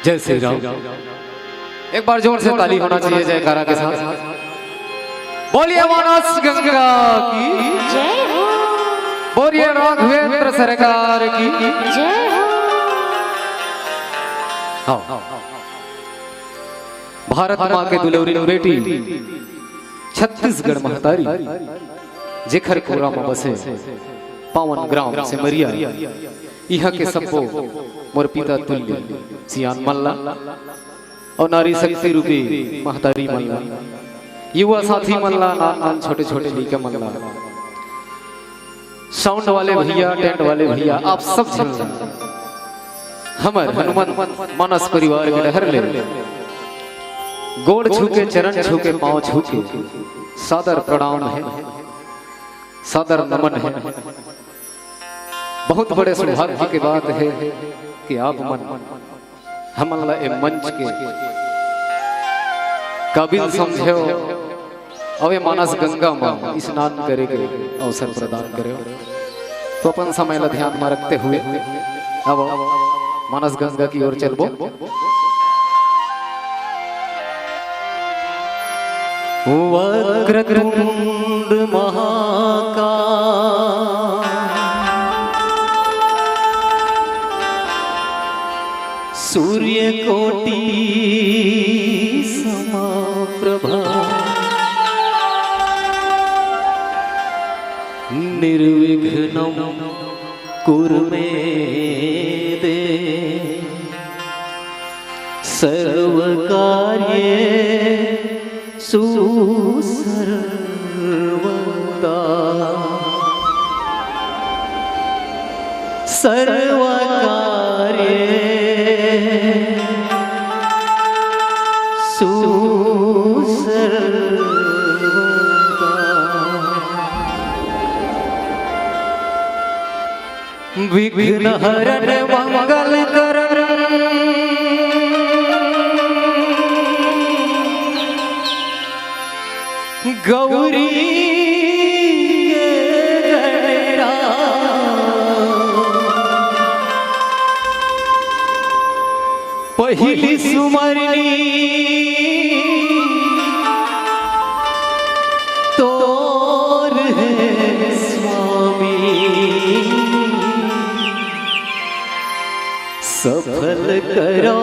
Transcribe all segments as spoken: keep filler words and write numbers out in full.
जय श्री राम। एक बार जोर से ताली होना चाहिए जयकारा के साथ। बोलिए मानस गंगा की, जय हो। बोलिए राघवेंद्र सरकार की, जय हो। हाँ, भारत माँ के दुलौरी बेटी छत्तीसगढ़ महतारी, जेखर कोरा म बसे पावन ग्राम सेमरिया, इहाँ के सब्बो मोर पिता तुल्य सियान मन ला अउ नारी शक्ति रूपी महतारी मन ला, युवा साथी मन ला, नान नान छोटे छोटे लइका मन ला, साउंड वाले भैया, टेंट वाले भैया, आप सब झन ला हमर हनुमंत मानस परिवार के डहर ले गोड़ छू के, चरण छू के, पाँव छू के सादर प्रणाम हे, सादर नमन हे। बहुत बड़े सौभाग्य के बात हे कि आप मन हमन ला ए मंच के काबिल समझेव अउ ए मानस गंगा म स्नान करे के अवसर प्रदान करेव। तो अपन समय ला ध्यान म रखते हुए अब मानस गंगा की ओर चलबो। वक्रतुंड महाकाय, सूर्यकोटि समप्रभा, निर्विघ्नं कुरु मे देव, सर्वकार्येषु सर्वदा। सर्वकार्येषु सर्वदा। विघ्न हरण मंगल करण, गौरी के गणराज। पहिली सुमरनी तोर हे स्वामी, सफल करो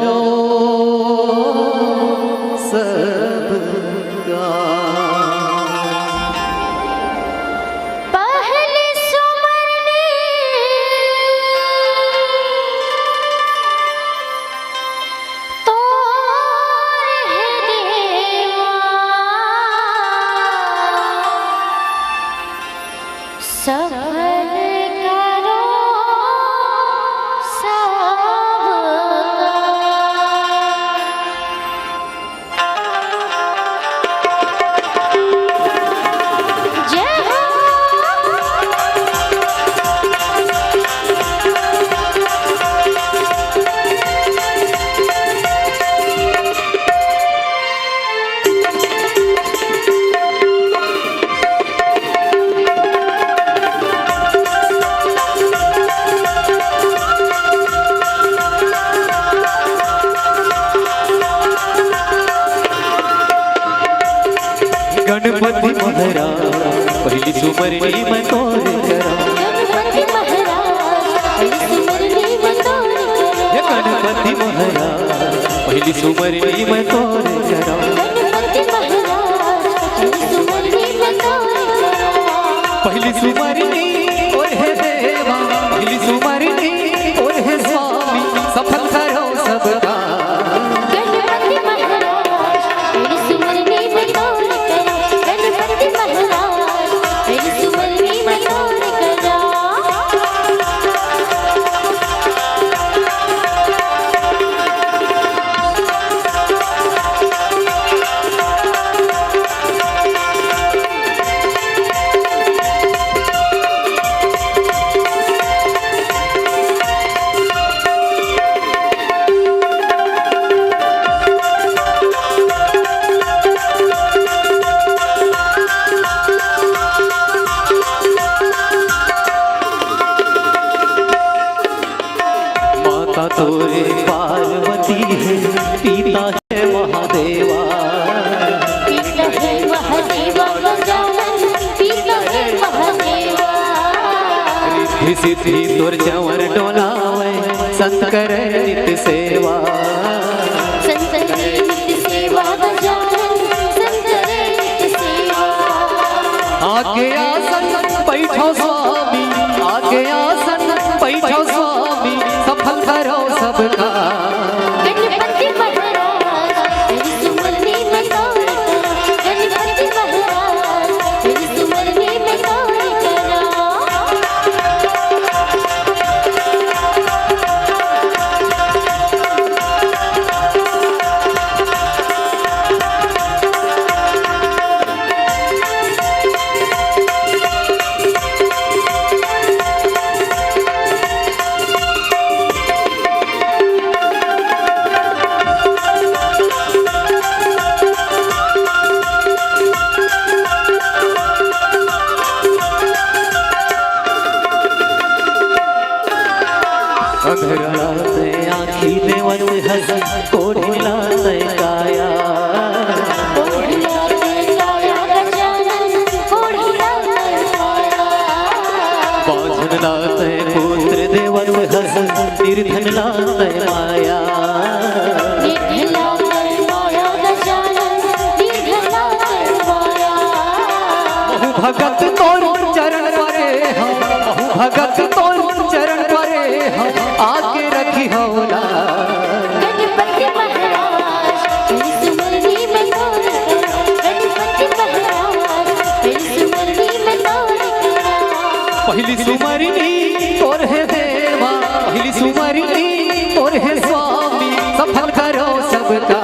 सब काम। पहली सुमरनी तोर हे देवा, सफल करो सब काम। जय हो। गणपति महाराज, पहिली सुमरनी मैं तोर करा। गणपति महाराज, पहिली सुमरनी मैं तोर करा। हे गणपति महाराज, पहिली सुमरनी मैं तोर करा। गणपति महाराज, पहिली सुमरनी मैं तोर करा। पहिली सुमरनी ओहे देवा, पहिली सुमरनी ओहे स्वामी, सफल करो सबका। गणपति महाराज, पहिली सुमरनी मैं तोर करा। गणपति महाराज, पहिली सुमरनी मैं तोर करा। सिद्धि तोर चंवर डोलावय, संत करे नित सेवा। संत करे नित सेवा, गजानन संत करे नित सेवा। आके आसन बैठो स्वामी, आके आसन बैठो स्वामी, सफल करो सबका। गणपति महाराज, तेरी सुमरनी में तोर करा। गणपति महाराज, तेरी सुमरनी में तोर करा। अंधरा तय आँखी देवत हस, कोढ़िला तय काया। कोढ़िला तय काया गजानन, कोढ़िला तय काया। बाझन ला तय पुत्र देवत हस, निर्धन ला तय माया। निर्धन ला तय माया गजानन, निर्धन ला तय माया। महु भगत तोर चरण परे हँव, महु भगत तोर चरण परे हँव, आके रखिहव ना। गणपति महाराज, तेरी सुमरनी में तोर करा। गणपति महाराज, तेरी सुमरनी में तोर करा। पहली सुमरनी तोर हे देवा, पहली सुमरनी तोर हे स्वामी, सफल करो सबका।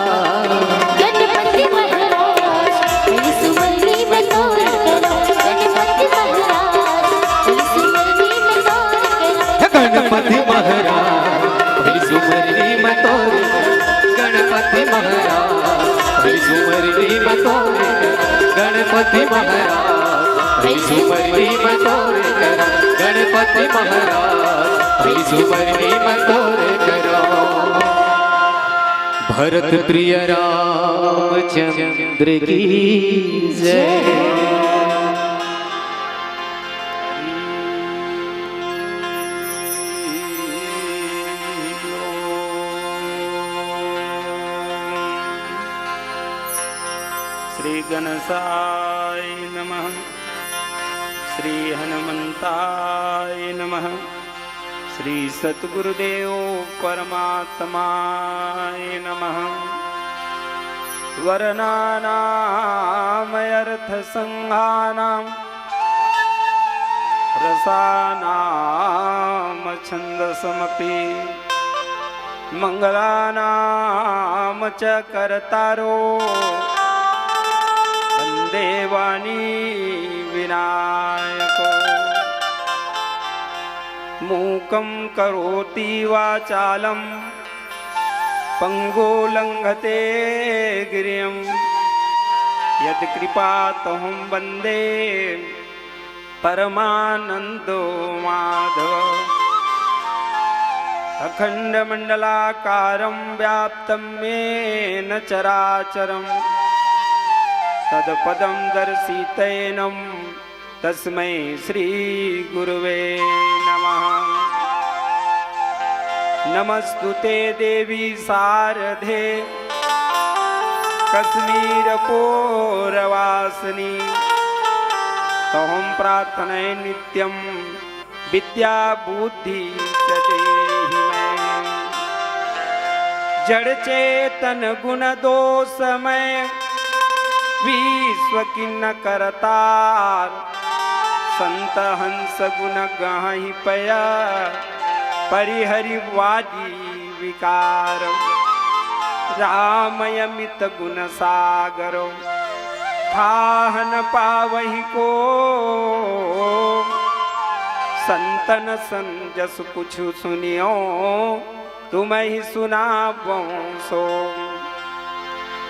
गणपति महाराज, तेरी सुमरनी में तोर करा। गणपति महाराज, तेरी सुमरनी में तोर करा। हे गणपति महाराज, तेरी सुमरनी में तोर करा। गणपति महाराज, तेरी सुमरनी में तोर करा। गणपति महाराज, तेरी सुमरनी में तोर करा। गणपति महाराज, तेरी सुमरनी में तोर करा। भरत प्रिय रामचंद्र की जय। श्री गणेशाय नमः, श्री हनुमंताय नमः, श्री सतगुरुदेव परमात्माय नमः। वर्णानामर्थसंघानां रसानां छन्दसमपि। मङ्गलानां च कर्तारो वन्दे वाणी विनायको। मूकं करोति वाचालं पङ्गुं लङ्घते गिरिं। यत्कृपातमहं वन्दे परमानन्दं माधवम्। अखण्डमण्डलाकारं व्याप्तं येन चराचरम्। तत्पदं दर्शितं येन तस्मै श्री गुरुवे नमः। नमस्तुते देवी शारदे कश्मीरपुरवासिनी। तवहं प्रार्थने नित्यं विद्या बुद्धि च देहि मे। जड़ चेतन गुण दोष मय विश्व किन करतार। संत हंस गुण गाहि पय परिहरि वाजी विकार। राम अमित गुण सागर ठाहन पावहि को। संतन सन जस कुछु सुनियो तुमहि सुनावो सो।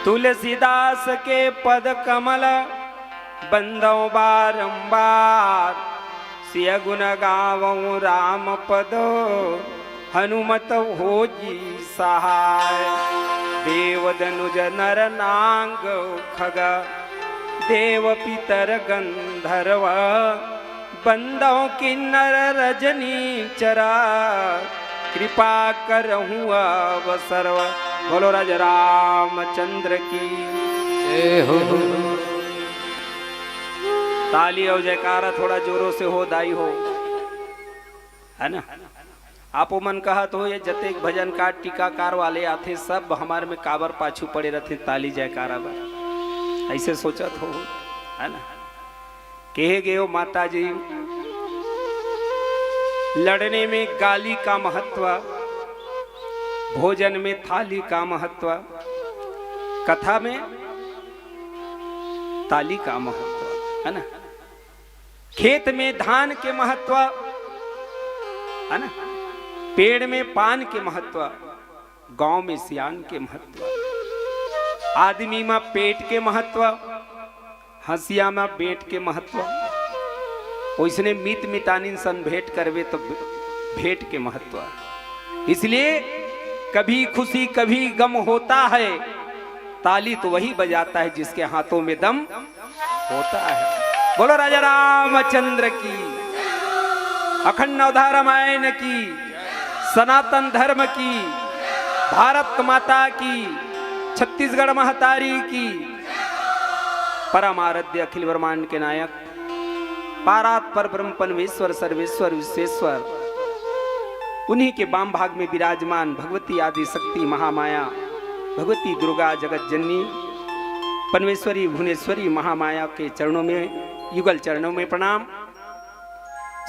तुलसीदास के पद कमल बंदो बारंबार। सिय गुण गावो राम पद हनुमत होई सहाय। देव दनुज नर नांग खग देव पितर गंधर्व बंदों की नर रजनी चरा, कृपा करहूँ अब सर्व। बोलो राजा रामचंद्र की जय हो। ताली और जयकारा थोड़ा जोरों से हो दाई हो, है ना? आप मन कहत हो, ये जतेक भजनकार टीकाकार वाले आथे, सब हमार में काबर पाछू पड़े रहथे ताली जयकारा बर, ऐसे सोचत हो, है ना? कहे गए हो माता जी, लड़ने में गाली का महत्व, भोजन में थाली का महत्व, कथा में ताली का महत्व, है ना? खेत में धान के महत्व, है ना? पेड़ में पान के महत्व, गांव में सियान के महत्व, आदमी में पेट के महत्व, हंसिया में बेट के महत्व, ओइसने मीत मितानिन सन भेंट करबे तो भेंट के महत्व। इसलिए कभी खुशी कभी गम होता है, ताली तो वही बजाता है जिसके हाथों में दम होता है। बोलो राजा रामचंद्र की, अखंड नवधा रामायण की, सनातन धर्म की, भारत माता की, छत्तीसगढ़ महतारी की, परम आराध्य अखिल ब्रह्मांड के नायक, पारात पर ब्रह्म परमेश्वर सर्वेश्वर विश्वेश्वर, उन्हीं के वाम भाग में विराजमान भगवती आदि शक्ति महामाया, भगवती दुर्गा जगत जननी, परमेश्वरी भुवनेश्वरी महामाया के चरणों में, युगल चरणों में प्रणाम।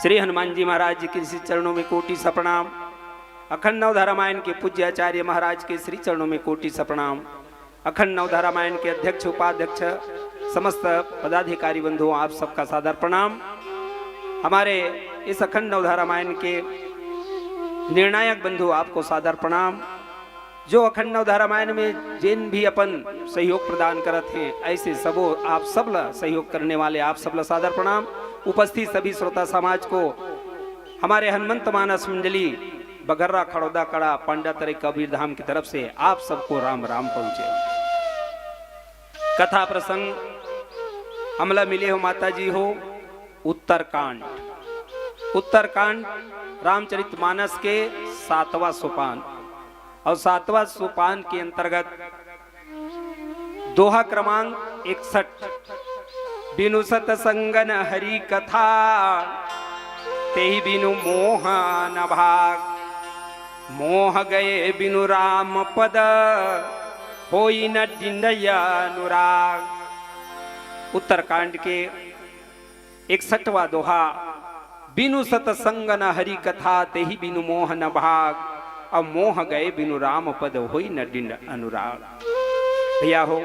श्री हनुमान जी महाराज जी के श्री चरणों में कोटि सा प्रणाम। अखंड नवधा रामायण के पूज्य आचार्य महाराज के श्री चरणों में कोटि सा प्रणाम। अखंड नवधा रामायण के अध्यक्ष, उपाध्यक्ष, समस्त पदाधिकारी बंधुओं, आप सबका सादर प्रणाम। हमारे इस अखंड नवधा रामायण के निर्णायक बंधु, आपको सादर प्रणाम। जो अखंड नवधा रामायण में जिन भी अपन सहयोग प्रदान करत हैं, ऐसे सबो आप सब ला सहयोग करने वाले आप सब ला सादर प्रणाम। उपस्थित सभी श्रोता समाज को हमारे हनुमंत मानस मंडली बघर्रा खड़ौदा कड़ा पांडा तरे कबीर धाम की तरफ से आप सबको राम राम पहुंचे। कथा प्रसंग हमला मिले हो माता जी हो, उत्तरकांड। उत्तरकांड रामचरित मानस के सातवां सोपान, और सातवां सोपान के अंतर्गत दोहा क्रमांक इकसठ, बिनु सतसंगन हरि कथा, तेहि बिनु मोह न भाग। मोह गए बिनु राम पद, होई न डिंडय अनुराग। उत्तरकांड के इकसठवां दोहा, बिनु सतसंग न हरि कथा, तेहि बिनु मोह न भाग। अब मोह गए बिनु राम पद, होई न डिंड अनुराग। भैया हो,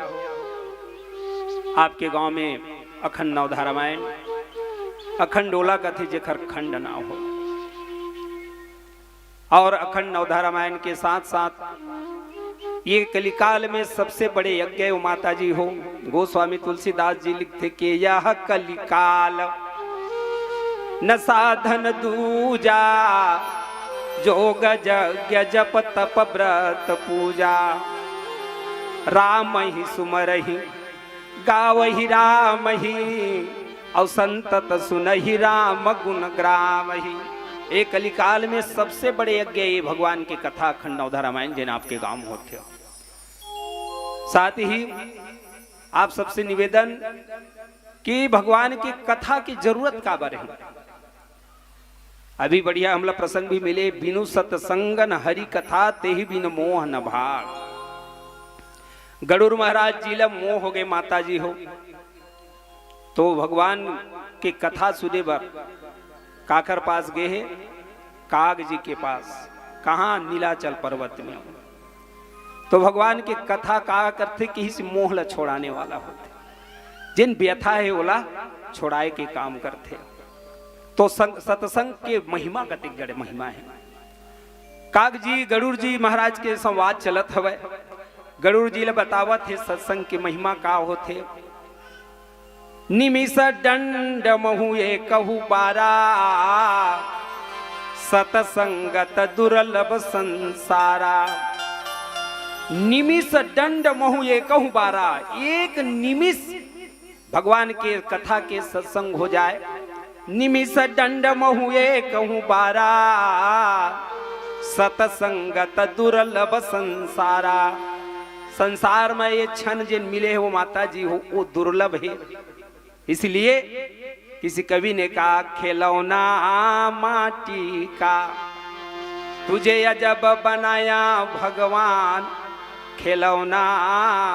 आपके गांव में अखंड नवधा रामायण, अखंड ओला कथे जेकर खंड ना हो। और अखंड नवधा रामायण के साथ साथ ये कलिकाल में सबसे बड़े यज्ञ है, वो माता जी हो। गोस्वामी तुलसीदास जी लिखथे कि यह कलिकाल न साधन दूजा, जोग यज्ञ जप तप व्रत पूजा। राम ही सुमरही गावही राम ही, और संतत सुनही राम गुण ग्राम ही। ए कलिकाल में सबसे बड़े यज्ञ ये भगवान के कथा अखंड नवधा रामायण जेन आपके गांव में होथे। साथ ही आप सबसे निवेदन कि भगवान के कथा की जरूरत काबर है। अभी बढ़िया हमला प्रसंग भी मिले, बिनु सतसंगन हरि कथा, तेहि बिन मोह न भाग। गरुड़ महाराज जी ला मोह हो गए, माता जी हो, तो भगवान के कथा सुने बर काकर पास गए हे? काग जी के पास। कहाँ? नीलाचल पर्वत में। तो भगवान के कथा का करथे कि इस मोह ला छोड़ाने वाला होथे, जेन व्यथा हे ओला छोड़ाए के काम करथे। तो संग, सत्संग के महिमा कतेक जड़े महिमा हे। काग जी गरुड़ जी महाराज के संवाद चलत हवय। गरुड़ जी ला बतावत हे सत्संग के महिमा का होथे। निमिष दंड महु एकहु बारा, सतसंगत दुर्लभ संसारा। निमिष दंड महु एकहु बारा, एक निमिष भगवान के कथा के सत्संग हो जाए निमिष दंड महु एकहु बारा, सतसंगत दुर्लभ संसारा। संसार में ये क्षण जिन मिले हो माता जी हो, वो दुर्लभ है। इसलिए किसी कवि ने कहा, "खिलौना माटी का, तुझे अजब बनाया भगवान, खिलौना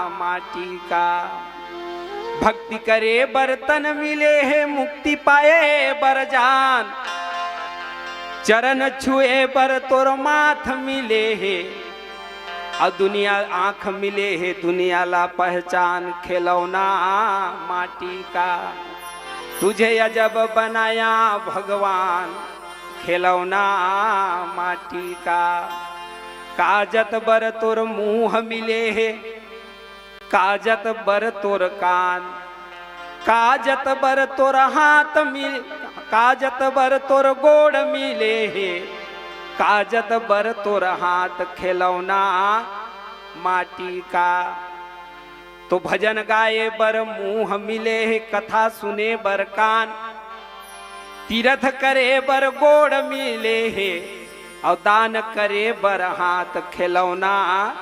माटी का।" भक्ति करे बर तन मिले हे, मुक्ति पाए बर जान, चरण छुए बर तोर माथ मिले हे, अउ दुनिया आँख मिले हे, दुनिया ला पहचान, खिलौना माटी का। तुझे अजब बनाया भगवान, खिलौना माटी का। काजत बर तोर मुँह मिले हे, काजत बर तोर कान, काजत बर तोर हाथ मिल, काजत बर तोर गोड़ मिले हे, काजत बर तोर हाथ, खिलौना माटी का। तो भजन गाए बर मुँह मिले हे, कथा सुने बर कान, तीरथ करे बर गोड़ मिले हे, अउ दान करे बर हाथ, खिलौना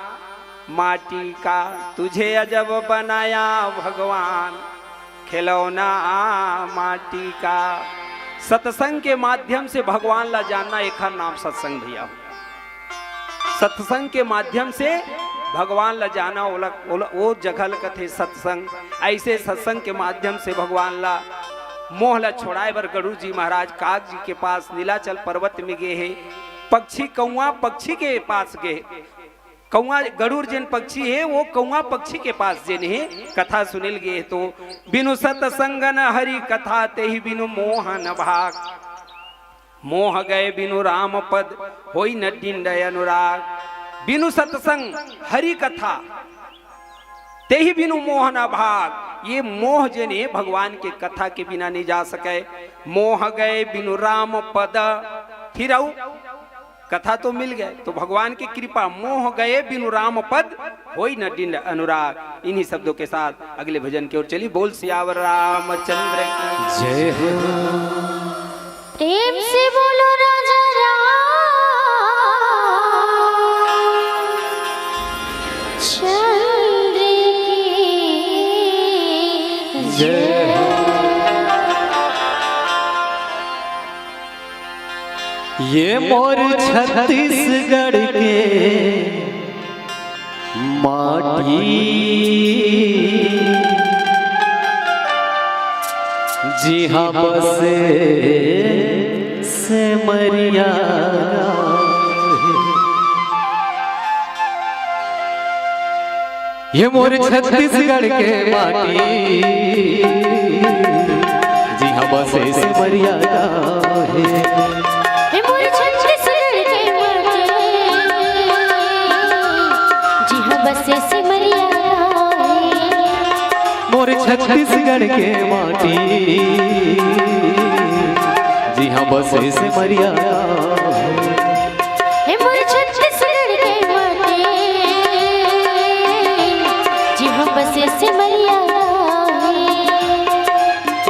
माटी का। तुझे अजब बनाया भगवान, खिलौना माटी का। सत्संग के माध्यम से भगवान ला जानना, एखर नाम सत्संग भैया। सत्संग के माध्यम से भगवान ला जाना, ओला, ओला, ओ जगह ल कथे सत्संग। ऐसे सत्संग के माध्यम से भगवान ला, मोह ला छोड़ाए बर गरुड़ जी महाराज काग जी के पास नीलाचल पर्वत में गे हे। पक्षी, कौआ पक्षी के पास गे। कौआ, गरुड़ जेन पक्षी हे, वो कौआ पक्षी के पास जेन हे, कथा सुनिल गे हे। तो बिनु सत्संग न हरि कथा, तेहि बिनु मोह न भाग। मोह गए बिनु राम पद, होई न डिंड अनुराग। बिनु सत्संग हरि कथा, तेहि बिनु मोह न भाग। ये मोह जेन हे, भगवान के कथा के बिना नहीं जा सके। मोह गए बिनु राम पद, फिर अउ कथा तो मिल गए, तो भगवान की कृपा, मोह गए बिनु राम पद, होई न डिंड अनुराग। इन्हीं शब्दों के साथ अगले भजन की ओर चली। बोल सियावर रामचंद्र की जय हो। प्रेम से बोलो राजा रामचंद्र की जय हो। ये मोर छत्तीसगढ़ के माटी, जिहाँ बसे सिमरिया। ये मोर छत्तीसगढ़ के माटी, जिहाँ बसे सिमरिया हे। हे मोर छत्तीसगढ़ के माटी, जिहाँ बसे सिमरिया हे। मोर छत्तीसगढ़ के माटी, जिहाँ बसे सिमरिया हे। हे मोर छत्तीसगढ़ के माटी, जिहाँ बसे सिमरिया हे।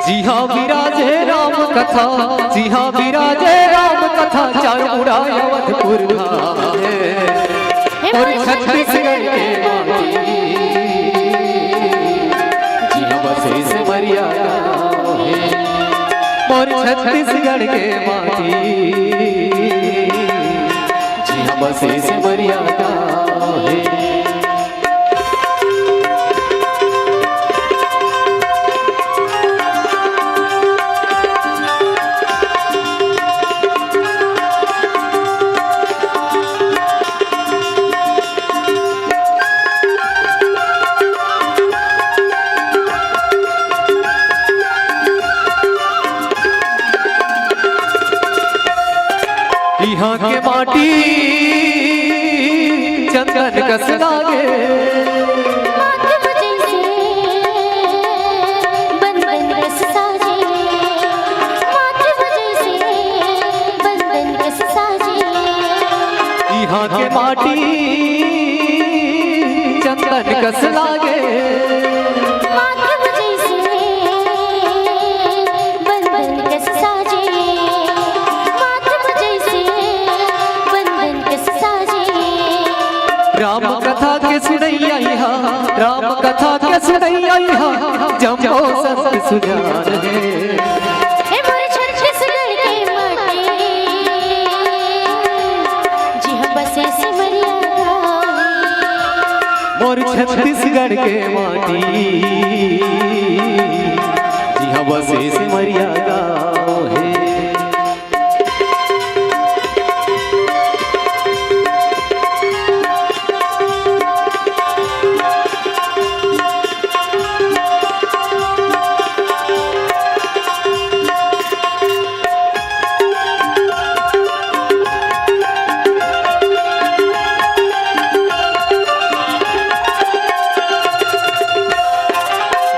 जिहाँ विराजे राम कथा, जिहाँ विराजे राम कथा, चार मुड़ा अवधपुर धाम हे। हे मोर मोर छत्तीसगढ़ के माटी, जिहाँ बसे सिमरिया हे। मोर छत्तीसगढ़ के माटी, जिहाँ बसे सिमरिया हे। इहाँ के माटी चंदन कस लागे। माथ बजैसे बंदन कस साजे, माथ बजैसे बंदन कस साजे। इहाँ के माटी चंदन कस लागे। माथ बजैसे बंदन कस सुनैया इहाँ, राम कथा के सुनैया इहाँ, जम्मो संत सुजान हे। हे मोर छत्तीसगढ़ के माटी, जिहाँ बसे सिमरिया गाँव हे। मोर छत्तीसगढ़ के माटी, जिहाँ बसे सिमरिया गाँव हे।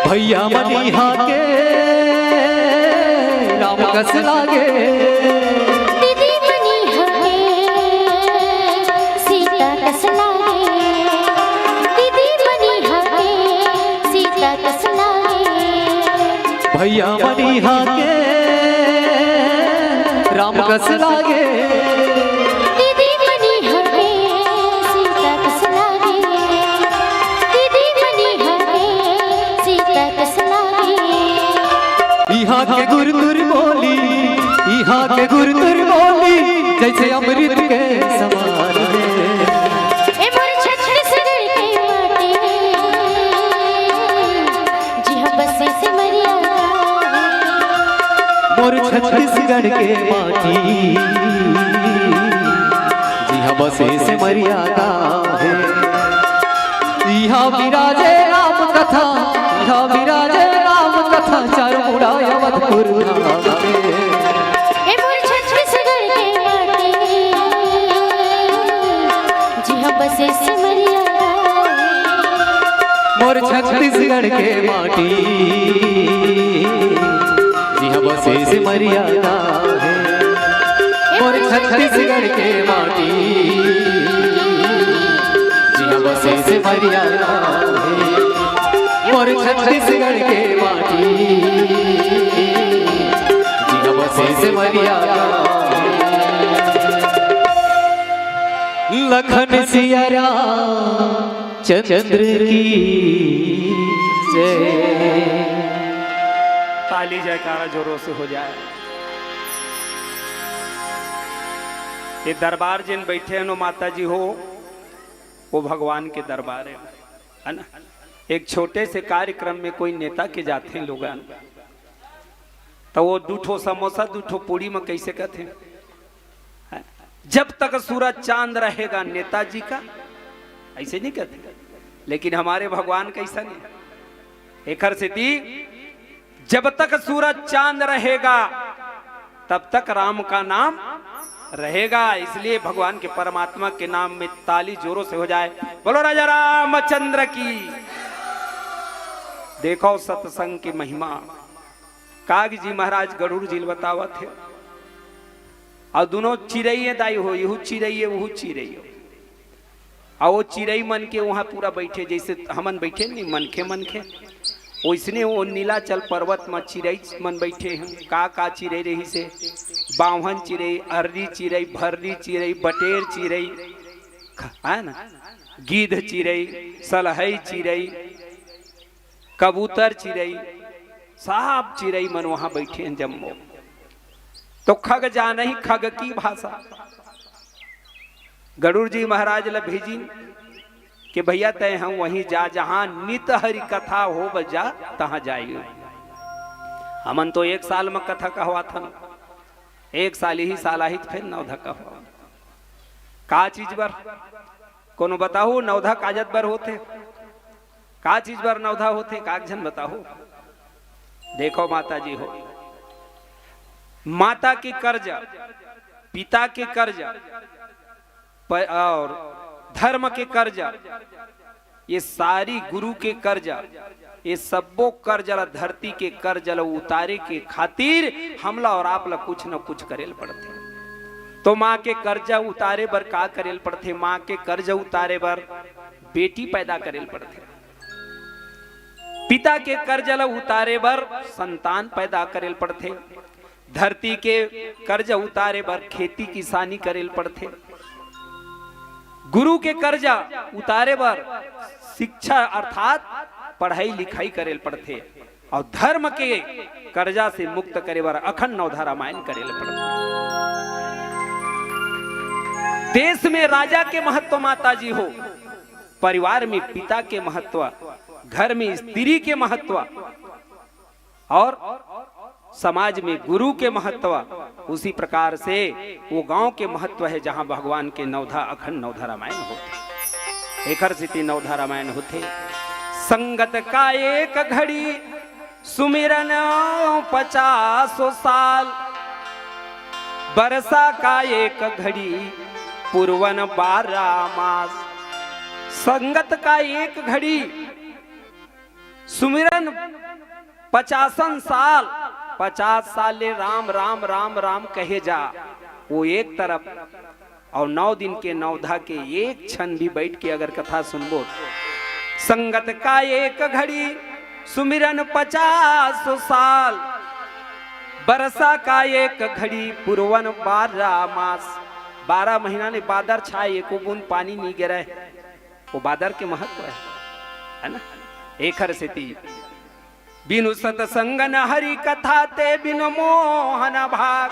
भैया मन इहाँ के राम कस लागे। दीदी मन इहाँ के सीता कस लागे। दीदी मन इहाँ के सीता कस लागे। भैया मन इहाँ के राम कस लागे। दीदी मन इहाँ के सीता कस लागे। दीदी मन इहाँ के सीता कस लागे। इहाँ के गुरतुर बोली, इहाँ के गुरतुर बोली, जैसे अमृत के समान हे। ए मोर छत्तीसगढ़ के माटी, जिहाँ बसे सिमरिया गाँव हे। मोर छत्तीसगढ़ के माटी, जिहाँ बसे सिमरिया गाँव हे। इहाँ विराजे राम कथा, इहाँ विराजे राम कथा, चारों मुड़ा अवधपुर धाम हे। ए मोर छत्तीसगढ़ के माटी, जिहाँ बसे सिमरिया गाँव हे। मोर छत्तीसगढ़ के माटी, जिहाँ बसे सिमरिया गाँव हे। मोर छत्तीसगढ़ के माटी, जिहाँ बसे सिमरिया गाँव हे। मोर छत्तीसगढ़ के माटी, जिहाँ बसे सिमरिया गाँव हे। लखन सिया रामचंद्र की जय। ताली जयकारा जोरों से हो जाए। ये दरबार जिन बैठे हैं, नो माता जी हो, वो भगवान के दरबार है, है ना? एक छोटे से कार्यक्रम में कोई नेता के जाते हैं लोगन, तो वो दू ठो समोसा, दू ठो पूड़ी में कैसे कहते हैं? हैं? "जब तक सूरज चांद रहेगा नेताजी का", ऐसे नहीं कहते। लेकिन हमारे भगवान कैसा नहीं, एकर सेती जब तक सूरज चांद रहेगा, तब तक राम का नाम रहेगा। इसलिए भगवान के, परमात्मा के नाम में ताली जोरों से हो जाए। बोलो राजा रामचंद्र की। देखो सत्संग की महिमा। काग जी महाराज गरुड़ जी ल बतावत हे, अउ दुनों चिरई हे दाई हो, इहू चिरई हे, उहू चिरई हे। अउ वो चिरई मन के वहाँ पूरा बैठे, जैसे हमन बैठे नहीं, मनखे, मनखे, वैसने वो नीलाचल पर्वत म चिरई मन बैठे हैं। का का चिरई रहिसे? बाम्हन चिरई, अर्री चिरई, भर्री चिरई, बटेर चिरई, है ना, गीध चिरई, सलहई चिरई, कबूतर चिरई, सब चिरई मन वहाँ बैठे हैं जम्मो। तो खग जानही खग की भाषा। गरुड़ जी महाराज ल भेजिन कि भैया तय हम वहीं जा, जहाँ नित हरि कथा होब जा, तहाँ जाइयो। हमन तो एक साल म कथा कहवाथन, एक साल ही साल आही त फेर नवधा कहवा। का चीज बर? कोनो बताहू, नवधा काजत बर होथे? का चीज बर नवधा होथे? का झन बताहू? देखो माता जी हो, माता के कर्ज, पिता के कर्ज, प-, और धर्म के कर्ज, ये सारी गुरु के कर्ज, ये सब्बो कर्ज ला, धरती के कर्ज ला उतारे के खातिर हमला और आप ला कुछ न कुछ करे ल पड़थे। तो माँ के कर्ज उतारे बर का करे ल पड़थे? माँ के कर्ज उतारे बर बेटी पैदा करे ल पड़थे। पिता के कर्ज ला उतारे बर संतान पैदा करे ल पड़थे। धरती के कर्ज उतारे बर खेती किसानी करे ल पड़थे। गुरु के कर्जा उतारे बर शिक्षा अर्थात पढ़ाई लिखाई करे ल पड़थे, अउ धर्म के कर्जा से मुक्त करे बर अखंड नवधा रामायण करे ल पड़थे। देश में राजा के महत्व, माता जी हो, परिवार में पिता के महत्व, घर में स्त्री के महत्व, और समाज में गुरु के महत्व, उसी प्रकार से वो गांव के महत्व हे, जहां भगवान के नवधा, अखंड नवधा रामायण होथे। एकर सेती नवधा रामायण होथे। संगत का एक घड़ी, सुमिरन पचासो साल, बरसा का एक घड़ी, पुरवन बारह मास। संगत का एक घड़ी, सुमिरन पचासन साल, पचास साल ले राम, राम, राम, राम कहे जा, वो एक तरफ, अउ नौ दिन के नवधा के एक क्षण भी बैठ के अगर कथा सुनबो, संगत का एक घड़ी, सुमिरन पचास साल, बरसा का एक घड़ी, पुरवन बारह मास। बारह महीना ले बादर छाय, एको बूंद पानी नी गिरय। वो बादर के महत्व हे, हे ना? एखर सेती बिनु सतसंग न हरि कथा, ते बिनु मोह न भाग।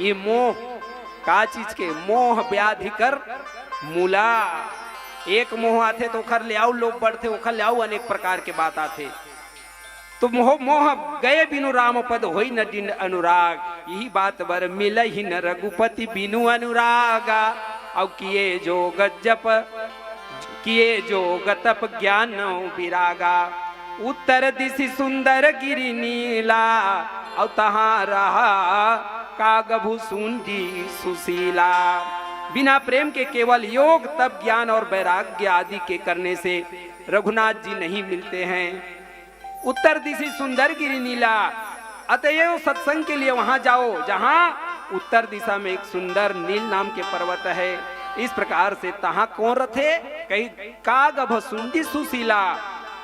ये मोह का चीज के? मोह व्याधि कर मूला। एक मोह आथे त ओखर ले अउ लोभ बढ़थे, ओखर ले अउ अनेक प्रकार के बात आथे। तो मोह, मोह गए बिनु राम पद, होई न दृढ़ अनुराग। यही बात बर मिलही न रघुपति बिनु अनुरागा। अउ किए जोग जप, किए जोग तप ज्ञान विरागा। उत्तर दिशि सुंदर गिरि नीला, अउ तहाँ रहा काग भुसुंडी सुशीला। बिना प्रेम के केवल योग, तप, ज्ञान और वैराग्य आदि के करने से रघुनाथ जी नहीं मिलते हैं। उत्तर दिशि सुंदर गिरि नीला, अतएव सत्संग के लिए वहां जाओ, जहां उत्तर दिशा में एक सुंदर नील नाम के पर्वत है। इस प्रकार से तहां कौन रथे? कहीं काग भसुंडी सुशीला,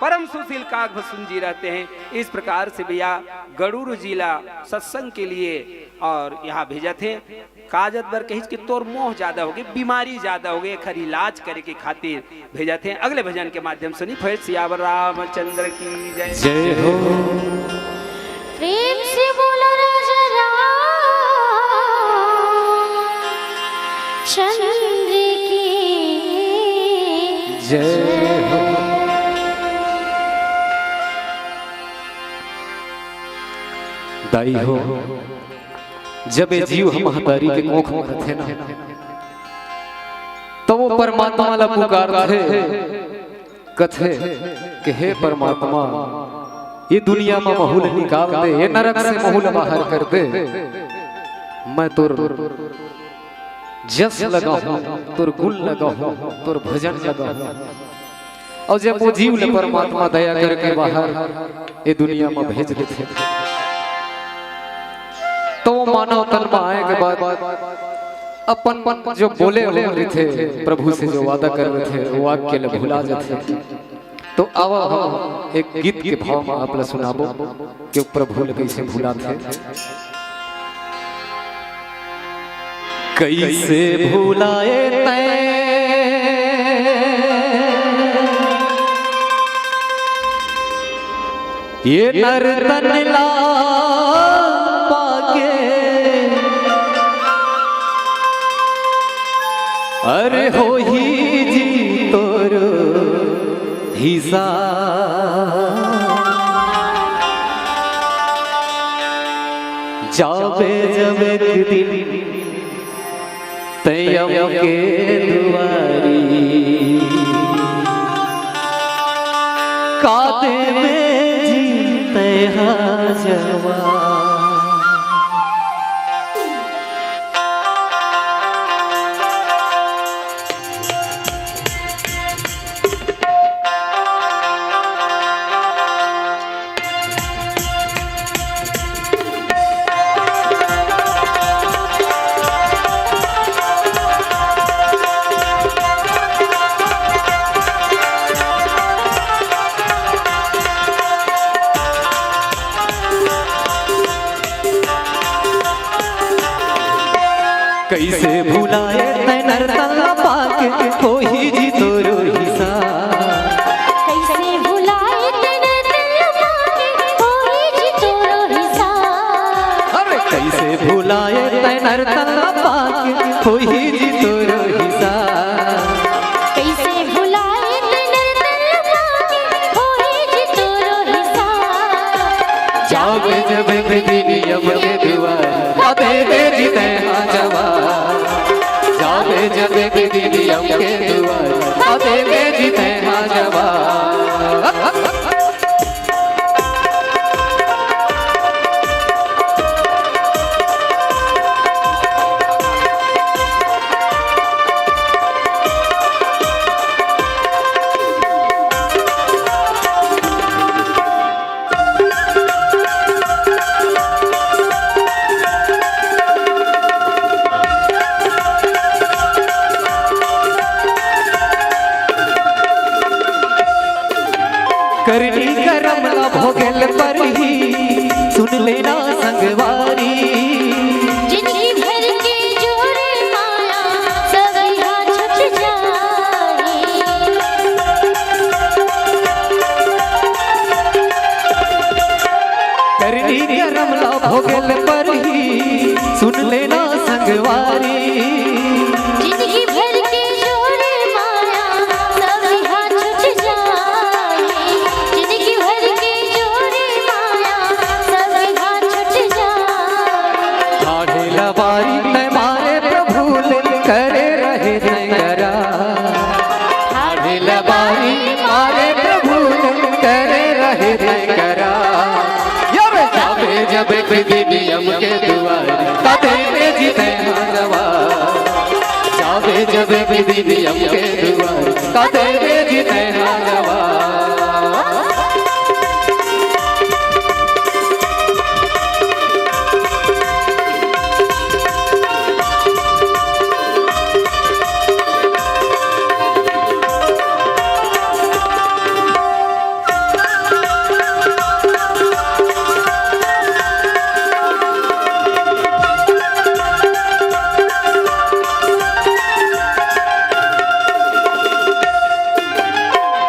परम सुशील काग भसुंडी रहते हैं। इस प्रकार से भैया गरुड़ जिला सत्संग के लिए और यहाँ भेजत हे। काजत बर कहिस कि तोर मोह ज्यादा होगे, बीमारी ज्यादा होगे, एखर इलाज करे के खातिर भेजत हे। अगले भजन के माध्यम से सुनी। फिर सियावर रामचंद्र की जय। जय हो। प्रेम से बोलो राजा रामचंद्र की जय हो। दाई हो, जब ये जीव ह महतारी के कोख म रथे ना, त वो परमात्मा ला पुकारथे, कथे कि हे परमात्मा, ये दुनिया म महू ल निकाल दे, ये नरक से महू ल बाहर कर दे, मैं तोर जस ल गाहूं, तोर गुण ल गाहूं, तोर भजन ल गाहूं। अउ जब वो जीव ल परमात्मा दया करके बाहर ये दुनिया म भेज देथे, त वो मानव तन म आए के बाद अपन जो बोले हुए रहिथे, प्रभु से जो वादा करे रहिथे, वो वाक्य ल भुला जाथे। तो आवा हम एक गीत के भाव म आप ल सुनाबो कि प्रभु ल कइसे भुलाथे। कइसे भुलाए तैं ये नर तन ला पाके, अरे होही जी तोर हिसाब। जाबे जब एक दिन तैं यम के दुआरी, का देबे जी तैं हा जवाब। कइसे भुलाए तैं नर तन ला पाके, होही जी तोरो हिसाब। लाए तै नर्तन पाके होही जी तोरो हिसाब। कइसे भुलाए तै नर्तन पाके होही जी तोरो हिसाब। जाबे जब विधि नियम के दुआर, का देबे जी तै हाँ जवाब। जाबे जब विधि नियम के दुआर, का देबे जी तै हाँ जवाब। करनी करम ला भोगल परही, सुन लेना संगवारी। जिनगी भर के जोरे माया, सब यहाँ छुट जाए। करनी करम ला भोगल परही, सुन लेना संगवारी। जिनगी भर के जोरे माया, सब यहाँ छुट जाए। जिनगी भर के जोरे माया, सब यहाँ छुट जाए। ठाढ़े लबारी तै मारे प्रभु ले, करे रहे तै करा। ठाढ़े लबारी मारे प्रभु ले, करे रहे तै करा। यार जाबे जब विधि नियम के दुआर, का देबे जी तै हाँ जवाब। जाबे जब विधि नियम के दुआर, का देबे जी तै हाँ जवाब।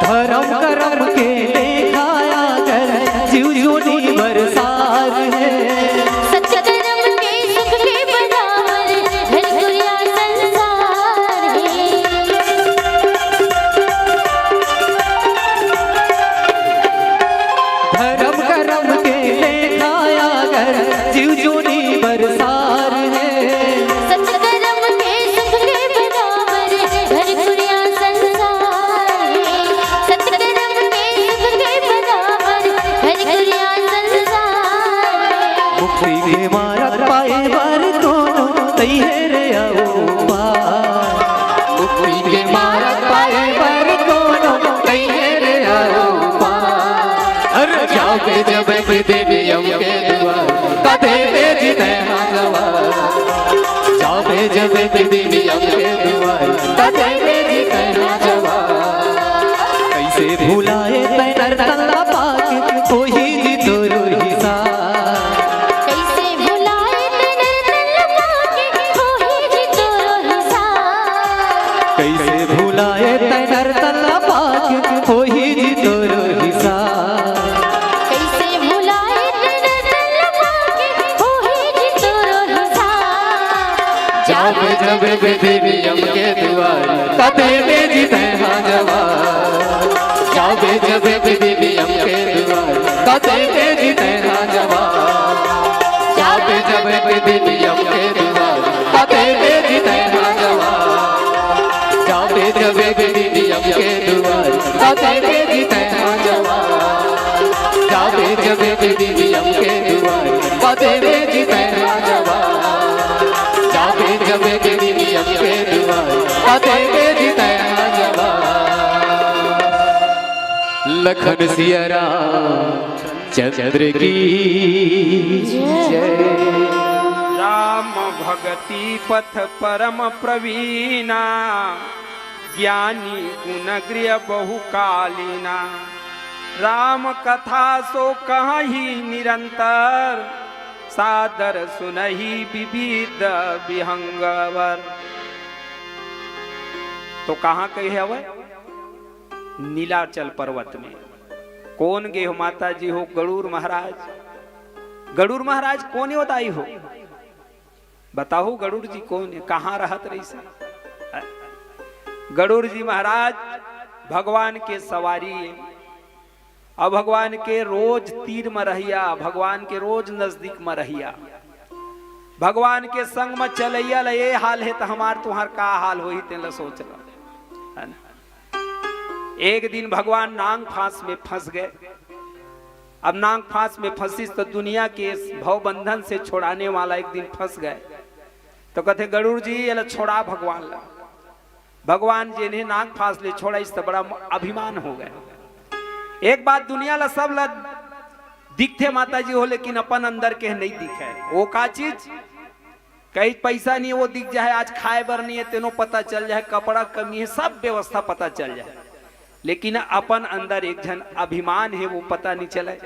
धरम करम के लेखा आगर, जीव जोनी बरसार हे। सच करम के सुख के बराबर, घर दुनिया संसार हे। धरम करम के लेखा आगर, जीव जोनी बरसार हे। सच करम के सुख के बराबर, घर दुनिया संसार हे। सच करम के सुख के बराबर, घर दुनिया संसार हे। मुक्ति के मारग पाए बर कोनो तैहे रे अउ पार। मुक्ति के मारग पाए बर कोनो तैहे रे अउ पार। अरे जाबे जब विधि नियम के दुआर, का देबे जी तै हाँ जवाब। जाबे जब विधि नियम के दुआर, का देबे जी तै हाँ जवाब। कइसे भुलाए तै नर्तन ला पाके, होही जी तोरो हिसाब। कइसे भुलाए तै नर्तन ला पाके, होही जी तोरो हिसाब। कइसे भुलाए तै नर्तन ला पाके, होही जी तोरो हिसाब। कइसे भुलाए तै नर्तन ला पाके, होही जी तोरो हिसाब। जाबे जब विधि नियम के दुआर, का देबे जी तै हाँ जवाब। जाबे जब विधि नियम के दुआर, का देबे जी तै हाँ जवाब। जाबे जब विधि नियम के दुआर, का देबे जी तै हाँ जवाब। जाबे जब विधि नियम के दुआर, का देबे जी तै हाँ जवाब। जाबे जब विधि नियम के दुआर, का देबे जी तै हाँ जवाब। जाबे जब विधि नियम के दुआर, का देबे जी तै हाँ जवाब। लखन सिया राम चंद्र की जय। राम भगति पथ परम प्रवीणा, ज्ञानी गुण गृह बहुकालीना। राम कथा सो कहही निरंतर, सादर सुनही विविध विहंगवर। तो कहाँ कहे हवय? नीलाचल पर्वत में। कोन गे हो माता जी हो? गरुड़ महाराज। गरुड़ महाराज कोन हो दाई हो? बताहू गरुड़ जी कोन हे, कहाँ रहत रहिस हे? गरुड़ जी महाराज भगवान के सवारी हे, अउ भगवान के रोज तीर म रहइया, भगवान के रोज नजदीक म रहइया, भगवान के संग म चलइया ल ये हाल हे, त हमार तुहार का हाल होही, तेन ल सोच ल, है ना? एक दिन भगवान नांग फांस में फंस गए। अब नांग फांस में फंसिस त दुनिया के इस भव बंधन से छुड़ाने वाला एक दिन फंस गए। तो कथे, "गरुड़ जी, ये ला छोड़ा भगवान ला।" भगवान जेन हे नांग फांस ले छोड़ाइस त बड़ा अभिमान हो गए। एक बात दुनिया ला, सब ला दिखथे माता जी हो, लेकिन अपन अंदर के नहीं दिखे। वो का चीज? कहीं पैसा नहीं, वो दिख जाए, आज खाए बर नहीं है, तेनो पता चल जाए, कपड़ा कमी है, सब व्यवस्था पता चल जाए, लेकिन अपन अंदर एक झन अभिमान है, वो पता नहीं चले।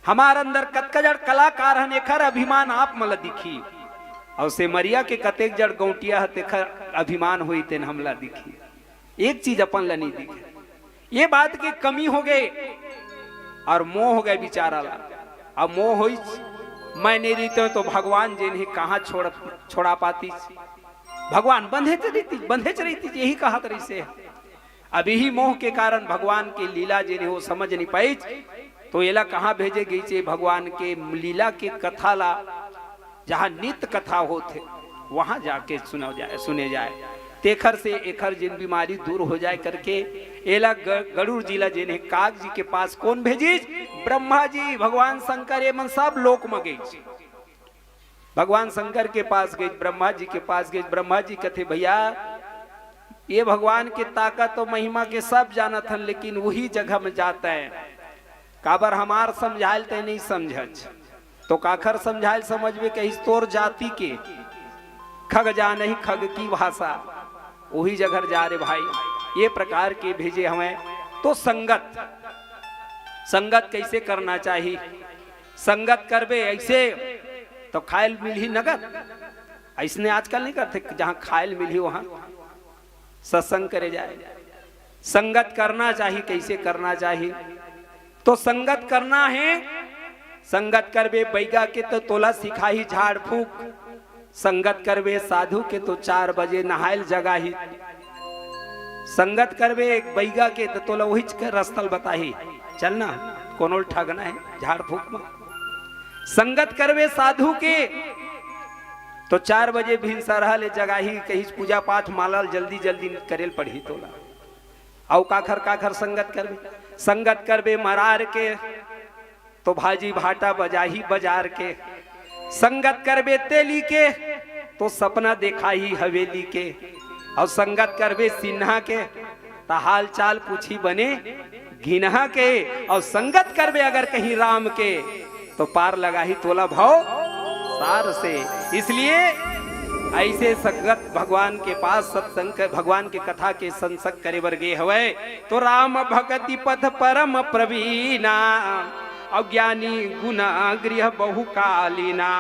हमार अंदर कतका जड़ कलाकार हन, एखर अभिमान आप मन ल दिखी, अउ सेमरिया के कतेक जड़ गौंटिया ह, तेखर अभिमान होई, तेन हमला दिखी। एक चीज अपन ल नहीं दिखे, ये बात की कमी हो गए, और मोह हो गए बेचारा ला। अब मोह होइस, मैं नहीं रहितेंव तो भगवान जेन हे कहाँ छोड़, छोड़ा पातिस? भगवान बंधेच रहितिस, बंधेच रहितिस, यही कहत रहिस हे। अब यही मोह के कारण भगवान के लीला जेन हे वो समझ नहीं पाइस, तो एला कहाँ भेजे गइस हे? भगवान के लीला के कथा ला, जहाँ नित्य कथा होत हे, वहाँ जाके सुना जाए, सुने जाए, तेखर से एखर जेन बीमारी दूर हो जाए करके एला ग-, गरुड़ जी ला जेन हे काग जी के पास कोन भेजिस? ब्रह्मा जी, भगवान शंकर, ये मन सब लोक म गइस। भगवान शंकर के पास गइस, ब्रह्मा जी के पास गइस। ब्रह्मा जी कथे, "भैया, ये भगवान के ताकत अउ महिमा के सब जानत हन, लेकिन वही जगह में जात हे, काबर हमार समझायल तैं नहीं समझच।" तो काखर समझायल समझबे कहिस, तोर जाति के, खग जानही खग की भाषा, वही जगह जा रे भाई। ये प्रकार के भेजे हवंय। तो संगत, संगत कैसे करना चाहिए? संगत करबे ऐसे तो खायल मिलही नगद। ऐसने आजकल नहीं करथे, जहाँ खायल मिलही वहाँ सत्संग करे जाए। संगत करना चाहिए, कैसे करना चाहिए? तो संगत करना हे, संगत करबे बैगा के तो तोला सिखाही झाड़ फूक, संगत करबे साधु के तो चार बजे नहायल जगाही, संगत करबे एक बैगा के तो तोला वहीच के रस्ता ल बताही, चल ना, कोनो ल ठगना हे झाड़ फूक म। संगत करबे साधु के तो चार बजे भिनसरहा ले जगाही, कहिस पूजा पाठ माला ल जल्दी जल्दी करेल पड़ही तोला। अउ काखर काखर संगत करबे, संगत करबे मरार के तो भाजी भाटा बजाही बजार के, संगत करबे तेली के तो सपना देखाही हवेली के, अउ संगत करबे सिन्हा के त हाल चाल पूछी बने गिनहा के, अउ संगत करबे अगर कहीं राम के तो पार लगाही तोला भव सार से। इसलिए ऐसे संगत भगवान के पास सत्संग कर, भगवान के कथा के संसक करे बर गे हवय। तो राम भक्ति पथ परम प्रवीणा, अउ ज्ञानी गुण गृह बहुकालीना।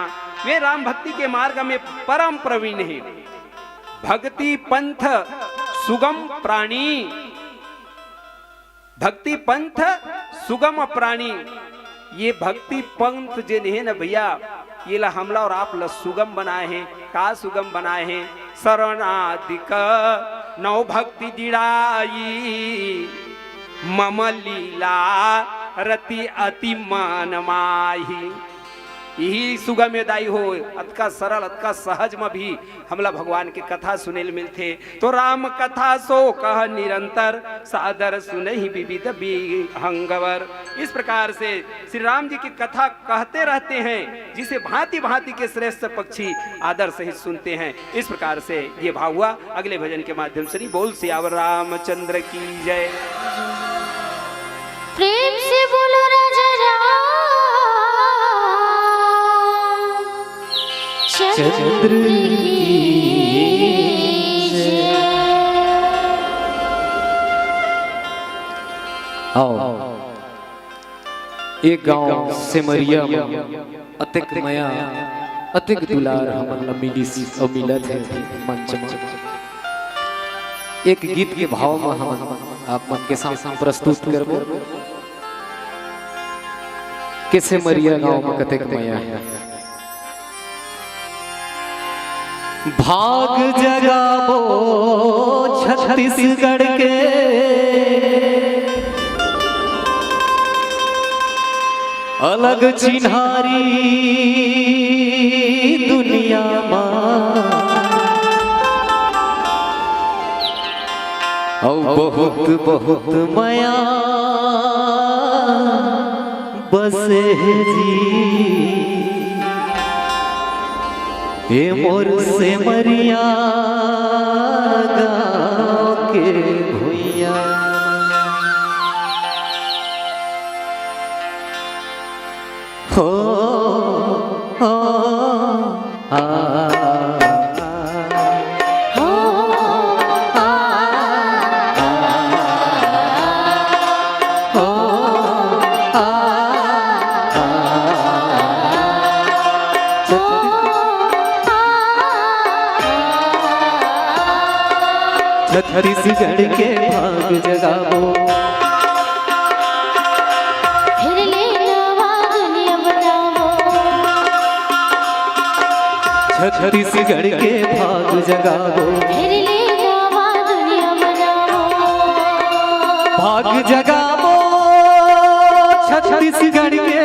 वे राम भक्ति के मार्ग में परम प्रवीण हे। भक्ति पंथ सुगम प्राणी, भक्ति पंथ सुगम प्राणी। ये भक्ति पंथ जेन हे न भैया, ये ला हमला अउ आप ला सुगम बनाए हे। का सुगम बनाए हे? शरणादिक नव भक्ति दिड़ाई, मम लीला रति अति मन माही। यही सुगम हे दाई हो, अतका सरल, अतका सहज म भी हमला भगवान के कथा सुने ल मिलथे। तो राम कथा सो कह निरंतर, सादर सुनहि विविध विहंगवर। इस प्रकार से श्री राम जी की कथा कहते रहते हैं, जिसे भांति भांति के श्रेष्ठ पक्षी आदर सहित सुनते हैं। इस प्रकार से ये भाव हुआ। अगले भजन के माध्यम से नहीं, बोल सियावर रामचंद्र की जय। प्रेम से बोलो राजा राम चंद्र की जय। आओ, एक गांव सेमरिया में अतेक मया, अतेक दुलार हमन ला मिलिस अउ मिलत हे मंच म। एक गीत के भाव म हमन आप मन के सामने प्रस्तुत करबो। के सेमरिया गांव म कतेक मया हे। भाग जगाबो छत्तीसगढ़ के, अलग चिन्हारी दुनिया मा। अउ बहुत बहुत मया बसे हे जी, ए मोर सेमरिया गाँव के भुइयां। हो, हो, आ, आ, हो, आ, आ, हो, आ, आ, हो, आ, छत्तीसगढ़ के भाग जगाबो। फिर ले नवा दुनिया बनाबो। छत्तीसगढ़ के भाग जगाबो। फिर ले नवा दुनिया बनाबो। भाग जगाबो छत्तीसगढ़ के।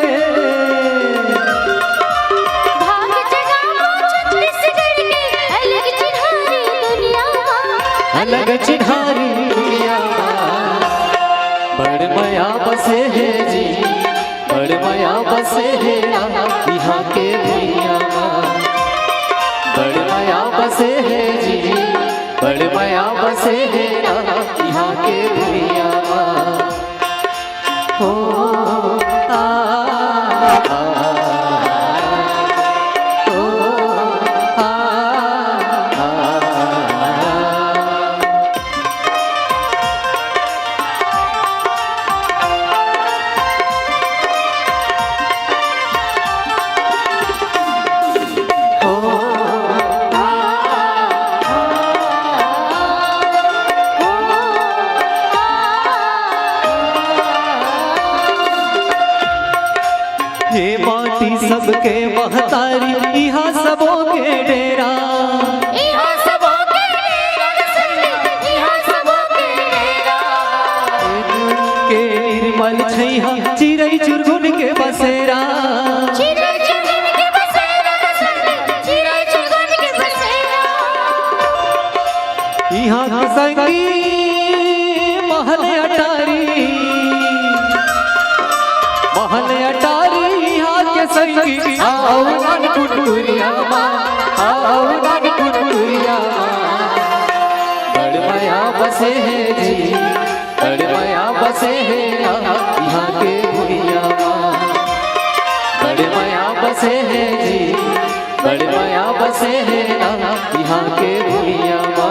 भाग जगाबो छत्तीसगढ़ के, अलग चिन्हारी दुनिया मा। अलग चिन्हारी दुनिया मा। बड़ मया बसे हे जी, बड़ मया बसे हे ना इहाँ के भुइयां मा। बड़ मया बसे हे जी, बड़ मया बसे हे ना इहाँ के भुइयां मा। हो, आ, आ, आ, हो, आ, आ, आ। ये माटी सबके महतारी, इहाँ सबो के डेरा। इहाँ सबो के डेरा, इहाँ सबो के डेरा। के निर्मल छइहाँ, चिरई चुरगुन के बसेरा। चिरई चुरगुन के बसेरा, चिरई चुरगुन के बसेरा। इहाँ के संगी महल अटारी, महल अटारी इहाँ के संगी, आओ नानकुन कुरिया मा, आओ नानकुन कुरिया मा। बड़ मया बसे हे जी, बड़ मया बसे हे ना इहाँ के भुइयां मा। बड़ मया बसे हे जी, बड़ मया बसे हे ना इहाँ के भुइयां मा।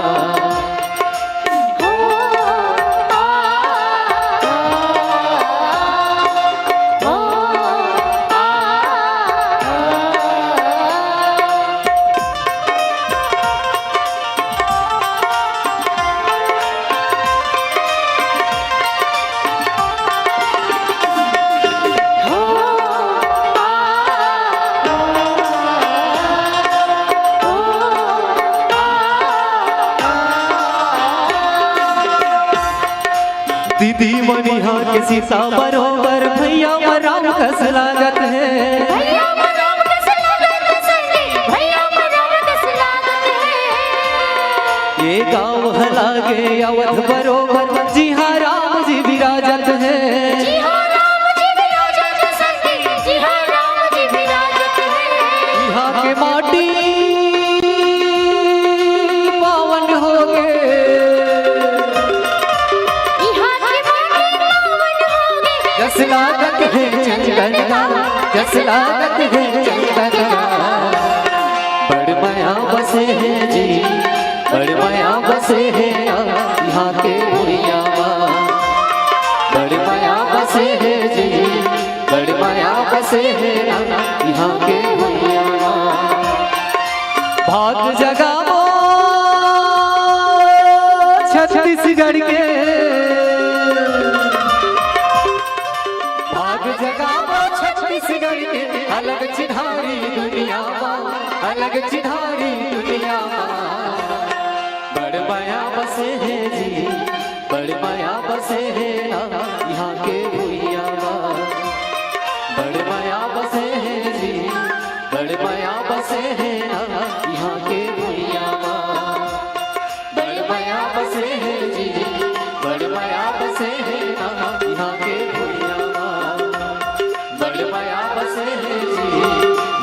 दीदी मन इहाँ के सीता बरोबर, भइया मन राम कस लागत हे। भइया मन राम कस लागत हे, संगी, भइया मन राम कस लागत हे। ये गाँव ह लागे अवध बरोबर, जिहाँ राम जी विराजत हे। जिहाँ राम जी विराजत हे, संगी, जिहाँ राम जी विराजत हे। इहाँ के माटी पावन होगे। इहाँ के माटी पावन होगे। जस लागत हे चंदन ला, जस लागत हे चंदन ला। बड़ मया बसे हे जी, बड़ मया बसे हे ना इहाँ के भुइयां मा। बड़ मया बसे हे जी, बड़ मया बसे हे ना इहाँ के भुइयां मा। भाग जगाबो छत्तीसगढ़ के, भाग जगाबो छत्तीसगढ़ के, अलग चिन्हारी दुनिया मा। अलग चिन्हारी दुनिया मा बड़ मया बसे हे जी, बड़ मया बसे हे ना इहाँ के भुइयां मा। बड़ मया बसे हे जी, बड़ मया बसे हे ना इहाँ के भुइयां मा। बड़ मया बसे हे जी, बड़ मया बसे हे ना इहाँ के भुइयां मा। बड़ मया बसे हे जी,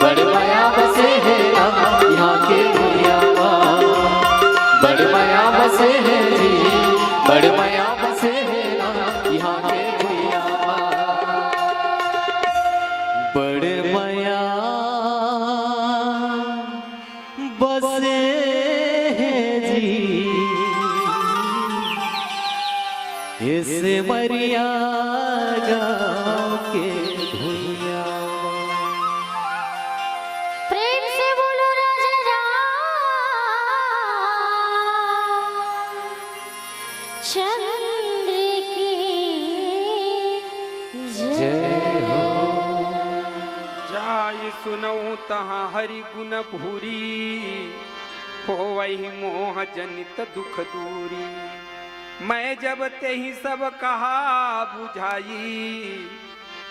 बड़ मया बसे हे ना इहाँ के भुइयां मा। बड़ मया बसे हे जी, बड़ मया बसे हे ना इहाँ के भुइयां मा। बड़ मया बसे हे जी, इस मरिया गाँव के भुइयां। प्रेम से बोलो राजा रामचंद्र की जय। जय हो। जाय सुनउँ तहाँ हरि गुन भूरी, होवहि मोह जनित दुख दूरी। मैं जब तेहि सब कहा बुझाई,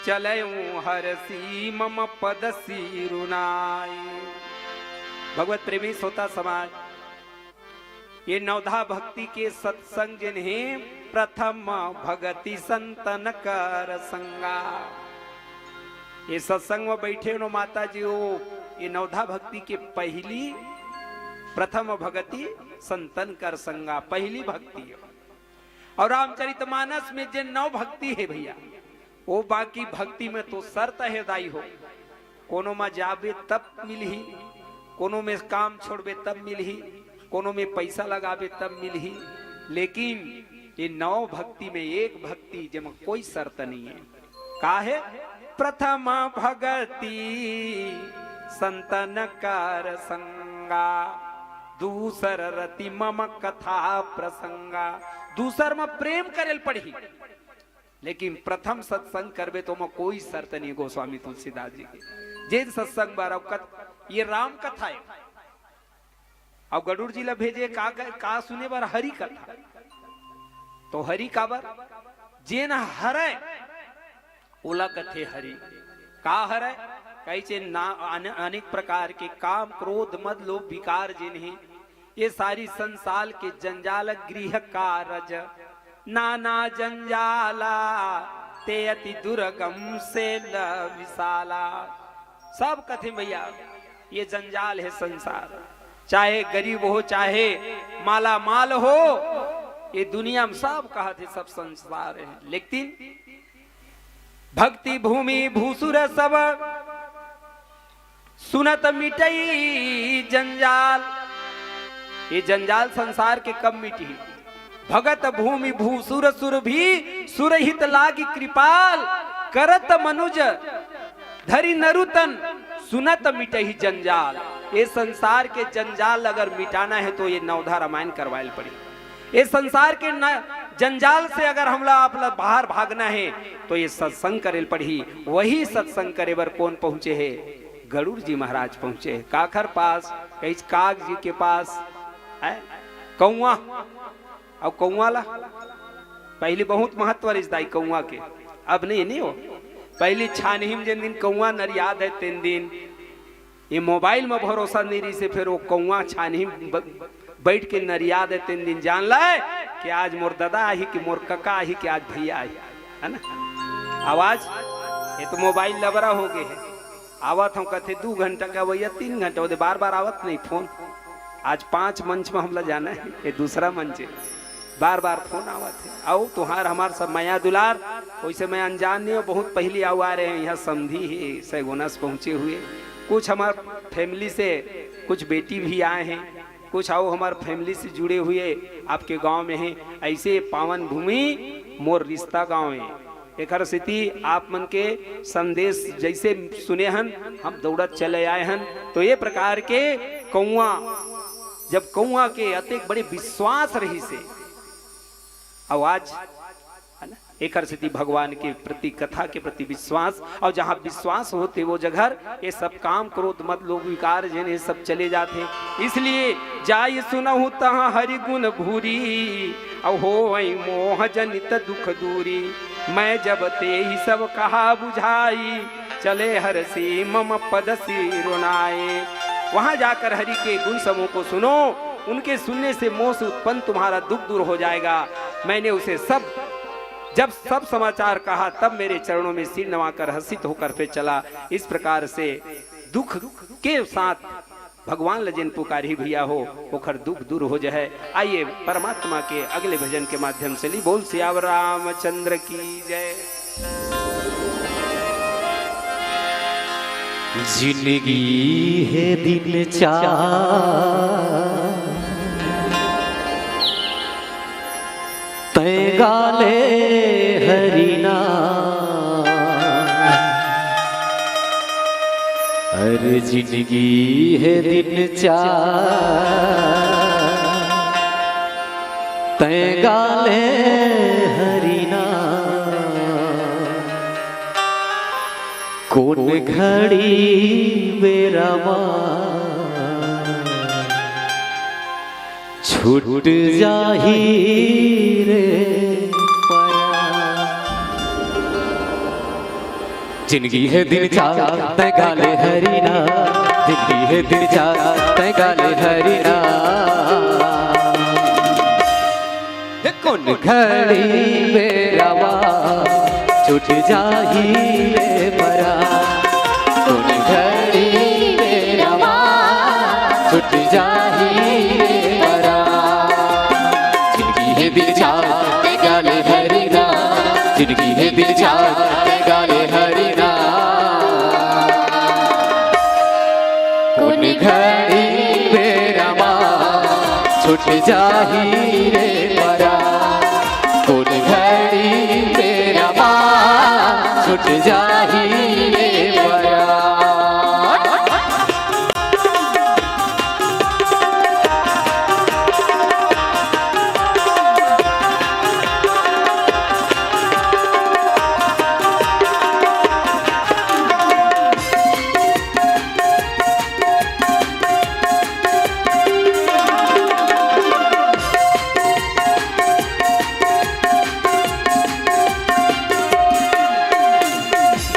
चलउँ हरषि मम पद सिरुनाई। भगवत प्रेमी श्रोता समाज, ये नवधा भक्ति के सत्संग जेन हे, प्रथम भगति संतन कर संगा। ये सत्संग में बैठे हो माता जी हो, ये नवधा भक्ति के पहली प्रथम भगति संतन कर संगा, पहली भक्ति हो। अउ रामचरितमानस में जे नौ भक्ति हे भइया, वो बाकी भक्ति में तो शर्त हे दाई हो, कोनो मा जाबे तब मिलही, कोनो में काम छोड़बे तब मिलही, कोनो में पैसा लगाबे तब मिलही, लेकिन ये नौ भक्ति में एक भक्ति जेमा कोई शर्त नहीं हे। का हे? प्रथम भगति संतन कर संगा, दूसर रति मम कथा प्रसंगा। दूसर म प्रेम करे ल पड़ही, लेकिन प्रथम सत्संग करबे तो ओमा कोई शर्त नहीं हे गोस्वामी तुलसीदास जी के। जेन सत्संग बर अउ कथ-, ये राम कथा हे। अउ गरुड़ जी ला भेजे का, का सुने बर? हरि कथा। तो हरि काबर? जेन हरय ओला कथे हरि। का हरय? कहिचे ना, अन-, अनेक प्रकार के काम, क्रोध, मद, लोभ, विकार जेन हे, ये सारी संसार के जंजाल, गृह कारज नाना जंजाला, ते अति दुर्गम सेल विशाला। सब कथे भइया, ये जंजाल हे संसार, चाहे गरीब हो, चाहे माला माल हो, ये दुनिया में सब कहत हे, सब संसार हे। लेकिन भक्ति भूमि भूसुर सब सुनत मिटई जंजाल। ये जंजाल संसार के कब मिटही? भगत भूमि भूसुर सुर भी सुरहित लागी कृपाल। करत मनुज धरि नरुतन सुनत मिटही जंजाल। ये संसार के जंजाल अगर मिटाना हे तो ये नवधा रामायण करवाय ल पड़ही। ये संसार के न-, जंजाल से अगर हमला आप ला बाहर भागना हे तो ये सत्संग करे ल पड़ही। वही सत्संग करे बर कोन पहुँचे हे? गरुड़ जी महाराज पहुँचे हे। काखर पास? कहिच काग जी के पास। हे? कौआ। अउ कौआ ला पहली बहुत महत्व रहिस दाई कौआ के, अब नहीं, नहीं हो। पहली छानही म जेन दिन कौआ नरियात हे तेन दिन, ये मोबाइल म भरोसा नहीं रहिस हे, फेर वो कौआ छानही म ब-, बैठ के नरियात हे तेन दिन जान लाय कि आज मोर ददा आही कि मोर कका आही कि आज भइया आही, हे ना? आवाज, ये तो मोबाइल लबरा हो गे हे। आवत हंव कथे दू घंटा के अवइया, तीन घंटा होथे, बार बार आवत नहीं फोन। आज पांच मंच में हमला जाना हे, ये दूसरा मंच हे, बार बार फोन आवत हे। अउ तुहार हमार सब मया दुलार, वइसे मैं अनजान नहीं हंव, बहुत पहली आवा रहे हंव, इहाँ समधी हे सैगोना से पहुँचे हुए, कुछ हमार family से कुछ बेटी भी आए हे, कुछ अउ हमार family से जुड़े हुए आपके गांव में हे। अइसे पावन भूमि मोर रिश्ता गांव हे। एखर सेती आप मन के संदेश जइसे सुने हन, हम दउड़त चले आए हन। तो ये प्रकार के कौआ, जब कौआ के अतेक बड़े विश्वास रहिस हे, अउ आज, हे ना, एकर सेती भगवान के प्रति, कथा के प्रति विश्वास, अउ जहाँ विश्वास होथे वो जगह ये सब काम, क्रोध, मद, लोभ, विकार, जेन ये सब चले जाथे। इसलिए जाय सुनहु तहाँ हरि गुण भूरी, अउ होवै मोह जनित दुख दूरी। मैं जब तेहि सब कहा बुझाई, चले हरषि मम पद सिरुनाए। वहां जाकर हरि के गुण समूह को सुनो, उनके सुनने से मोह से उत्पन्न तुम्हारा दुख दूर हो जाएगा। मैंने उसे सब, जब सब समाचार कहा, तब मेरे चरणों में सिर नवाकर हर्षित होकर फिर चला। इस प्रकार से दुख के साथ भगवान ल जेन पुकारी भैया हो, ओखर दुख दूर हो जाए। आइए परमात्मा के अगले भजन के माध्यम से ली। बोल सियावर रामचंद्र की जय। जिंदगी हे दिन चार, तैं गा ले हरि नाम। अरे जिंदगी हे दिन चार, तैं गा ले हरि नाम। कोन घड़ी बेरा मा छूट जाही रे परान। जिंदगी हे दिन चार, तैं गा ले हरि नाम। जिंदगी हे दिन चार, तैं गा ले हरि नाम। हे कोन घड़ी बेरा मा छूट जाही रे परान। कोन घड़ी बेरा मा छूट जाही रे परान। जिंदगी हे दिन चार, तैं गा ले हरि नाम। जिंदगी हे दिन चार, तैं गा ले हरि नाम। कोन घड़ी बेरा मा छूट जाही रे परान। कोन घड़ी बेरा मा छूट जाही रे परान।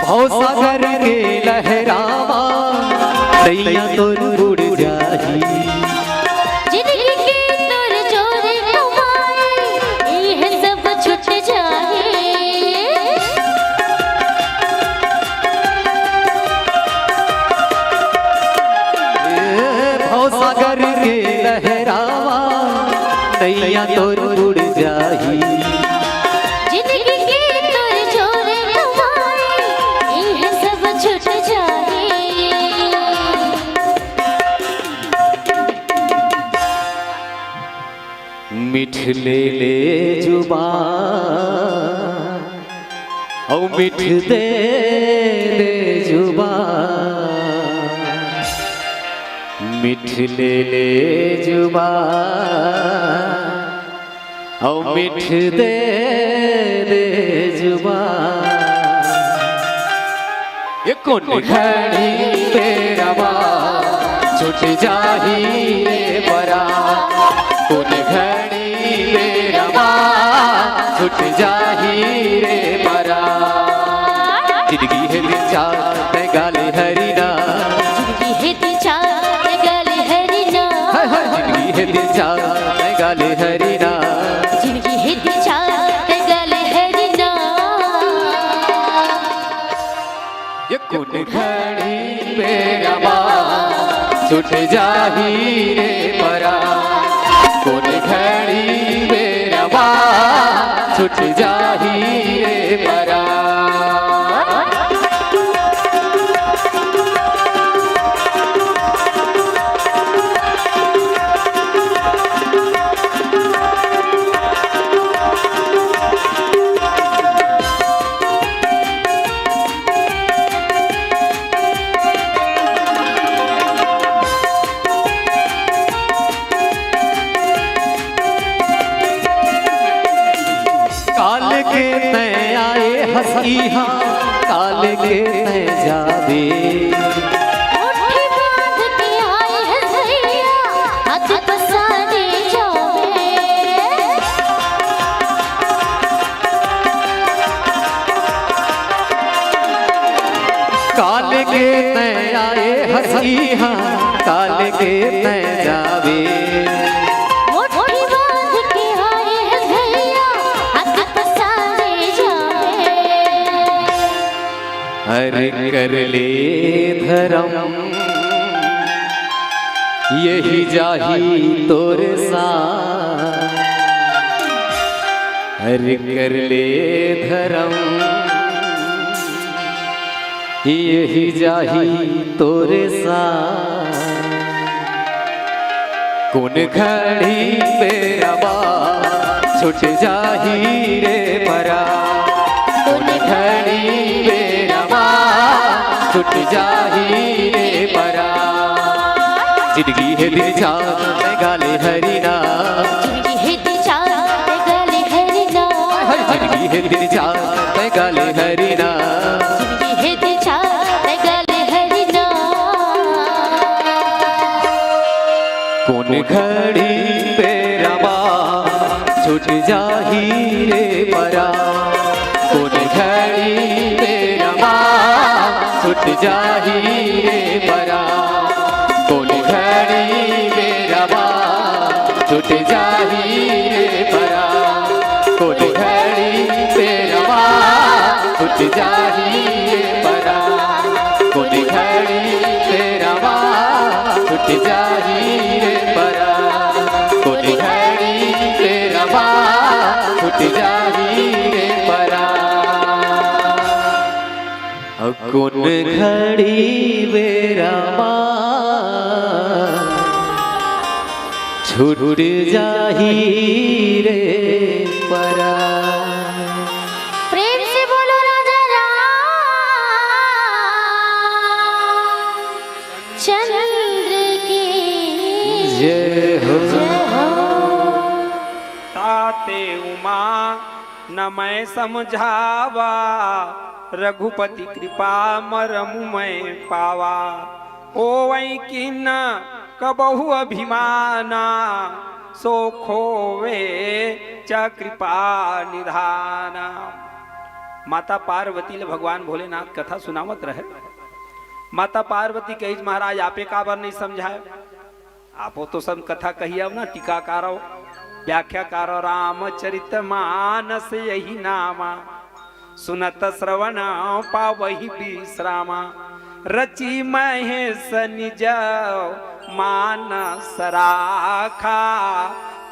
भवसागर के लहरा मा नैया तोर बुड़ जाही। जिंदगी के तोर जोर कमाए, इह सब छूट जाही। ए, भवसागर के लहरा मा नैया तोर बुड़ जाही। जिंदगी के तोर जोर कमाए, इह सब छूट जाही। मीठ ले ले जुबान, अउ मीठ दे दे जुबान। मीठ ले ले जुबान, अउ मीठ दे दे जुबान। ए कोन घड़ी बेरा मा छूट जाही रे परान। कोन घड़ी बेरा मा छूट जाही रे परान। जिंदगी हे दिन चार, तैं गा ले हरि नाम। जिंदगी हे दिन चार, तैं गा ले हरि नाम। हाय, हाय, जिंदगी हे दिन चार, तैं गा ले हरि नाम। जिंदगी हे दिन चार, तैं गा ले हरि नाम। ए कोन घड़ी बेरा मा छूट जाही रे परान। कोन घड़ी बेरा मा छूट जाही रे परान। काल के तैं लेके तैं जाबे। मुट्ठी बांध के आए हस भैया, हाथ पसारे जाबे। काल के तैं आए हस इहाँ, काल के तैं जाबे। मुट्ठी बांध के आए हस भैया, हाथ पसारे जाबे। अरे कर ले धरम, यही जाही तोर साथ। अरे कर ले धरम, यही जाही तोर साथ। कोन घड़ी बेरा मा छूट जाही रे परा, कोन घड़ी बेरा मा छूट जाही रे परा। जिंदगी हे दिन चांद गाले हरी ना, जिंदगी हे दिन चांद गाले हरी ना। जिंदगी हे दिन चांद गाले हरी ना। जिंदगी हे दिन चांद गाले हरी ना। कोन घड़ी बेरा मा छूट जाही रे परा, कोन घड़ी बेरा मा छूट जाही रे परा, कोन घड़ी बेरा मा छूट जाही रे परा, कोन घड़ी बेरा मा छूट जाही रे परा, कोन घड़ी बेरा मा छूट जाही रे परा, कोन घड़ी बेरा मा छूट जाही रे परा। अउ कोन घड़ी बेरा मा छूट जाही रे परा। प्रेम से बोलो राजा रामचंद्र की जय हो। जय हो। ताते उमा न मैं समझावा, रघुपति कृपा मरम मैं पावा। होवै किन कबहु अभिमाना, सो खोवे च कृपा निधाना। माता पार्वती ले भगवान भोलेनाथ कथा सुनावत रहे। माता पार्वती कहिस, महाराज, आपे काबर नहीं समझाए? आपो तो सब कथा कहियव ना, टीकाकारव, व्याख्याकारव, रामचरित मानस यही नामा, सुनत श्रवण पावहि विश्रामा। रचि महेश निज मानस राखा,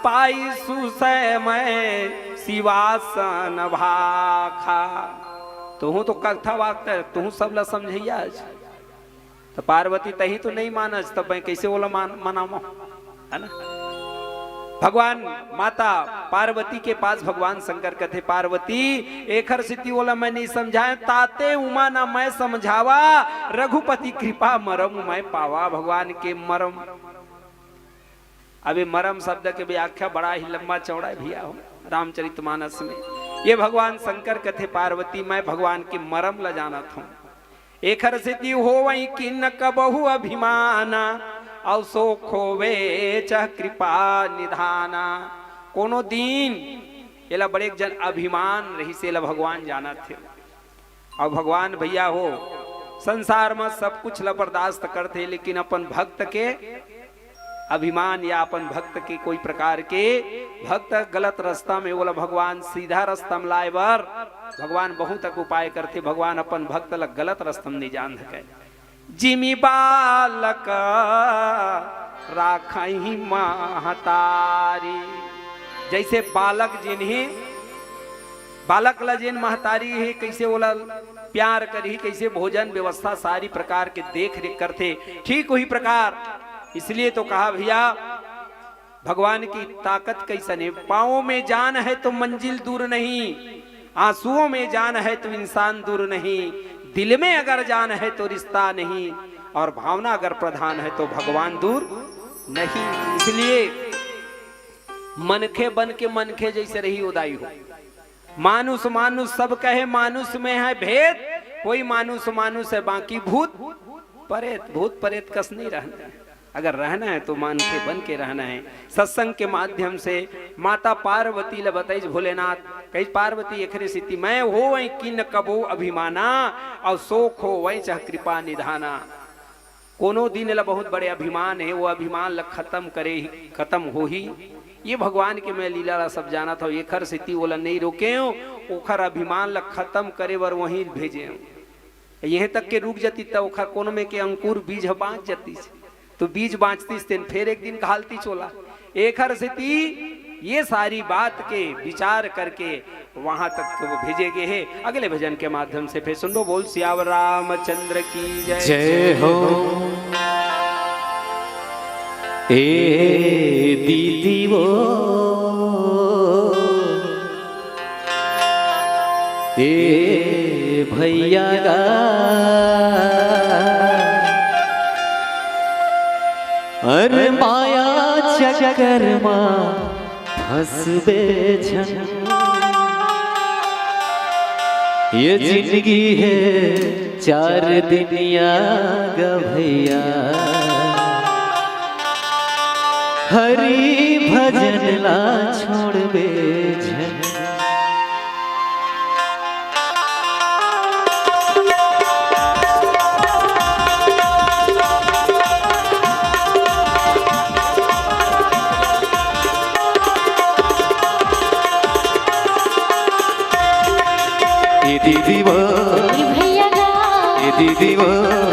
पाई सुसय मैं सिवासन भाखा। तुहूं तो कथा वार्ता, तुहूं सब ला समझइया। त पार्वती तहीं तो नहीं मानस, तब मैं कैसे ओला मान, मनावं? है ना? भगवान माता पार्वती के पास भगवान शंकर कथे, पार्वती, एखर सेती ओला मैं नहीं समझाए, ताते उमा ना मैं समझावा, रघुपति कृपा मरम मैं पावा। भगवान के मरम, अब ये मरम शब्द के व्याख्या बड़ा ही लंबा चौड़ा है भैया हो रामचरितमानस में। ये भगवान शंकर कथे, पार्वती, मैं भगवान के मरम ला जानत हूँ। एखर सेती होवई किन कबहु अभिमान, अउ सो खोवे चह कृपा निधान। कोनो दिन एला बड़े जन अभिमान रहिसे, एला भगवान जानत हे। अउ भगवान भैया हो, संसार म सब कुछ ल बर्दाश्त करथे, लेकिन अपन भक्त के अभिमान या अपन भक्त के कोई प्रकार के, भक्त गलत रास्ता में, ओला भगवान सीधा रास्ता में लाए बर भगवान बहुत अक उपाय करथे। भगवान अपन भक्त ल गलत रास्ता में नहीं जान सके। जिमि बालक राखही महतारी, जैसे बालक जिन्हें, बालक ला जेन महतारी हे, कैसे ओला प्यार करही, कैसे भोजन व्यवस्था, सारी प्रकार के देख रेख करथे, ठीक वही प्रकार। इसलिए तो कहा भैया, भगवान की ताकत कैसन है। पाँव में जान है तो मंजिल दूर नहीं, आंसुओं में जान है तो इंसान दूर नहीं, दिल में अगर जान है तो रिश्ता नहीं, और भावना अगर प्रधान है तो भगवान दूर नहीं। इसलिए मनखे बन के मनखे जैसे रही उदाई हो। मानुष मानुष सब कहे, मानुष में है भेद, कोई मानुष मानुष है, बाकी भूत परेत, भूत परेत कस नहीं रहना है। अगर रहना है तो मान के बन के रहना है। सत्संग के माध्यम से माता पार्वती ल बताइस भोलेनाथ, कहिस, "पार्वती, एखरे सेती मैं होवैं किन कबो अभिमाना, अउ सो खोवैं चह कृपा निधाना।" कोनो दिन एला बहुत बड़े अभिमान हे, वो अभिमान ल खतम करे ही, खतम होही। ये भगवान के मैं लीला ला सब जानत हव, एखर सेती ओला नइ रोकेंव, ओखर अभिमान ल खतम करे बर वहीं भेजेंव। इहें तक के रुक जतिस त ओखर कोनो में के अंकुर बीज ह बाँच जतिस, तो बीज बाँचतिस तेन फेर एक दिन घालतिस ओला। एखर सेती ये सारी बात के विचार करके वहां तक के वो भेजे गए हैं। अगले भजन के माध्यम से फिर सुनबो। बोल सियावर रामचंद्र की जय। जय हो। ए दीदी वो, ए भैया गा, अरे माया चक्कर मा फंसबे झन। ये जिंदगी हे चार दिनिया गा भैया, हरि भजन ला छोड़बे झन। ए दीदी वो, ए भैया गा, ए दीदी वो,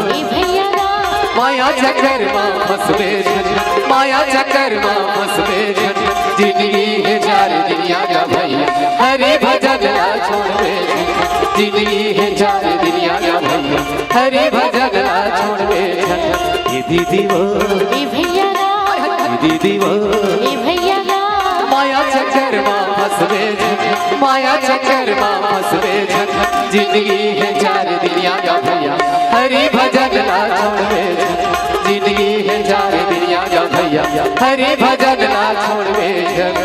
ए भैया गा। माया चक्कर मा फंसबे झन, माया चक्कर मा फंसबे झन। जिंदगी हे चार दिनिया गा भैया, हरि भजन ला छोड़बे झन। जिंदगी हे चार दिनिया गा भैया, हरि भजन ला छोड़बे झन। ए दीदी वो, ए भैया गा, ए दीदी वो, ए भैया गा। माया चक्कर मा फंसबे झन, माया चक्कर मा फंसबे झन। जिंदगी हे चार दिनिया गा भैया, हरि भजन ला छोड़बे झन। जिंदगी हे चार दिनिया गा भैया, हरि भजन ला छोड़बे झन।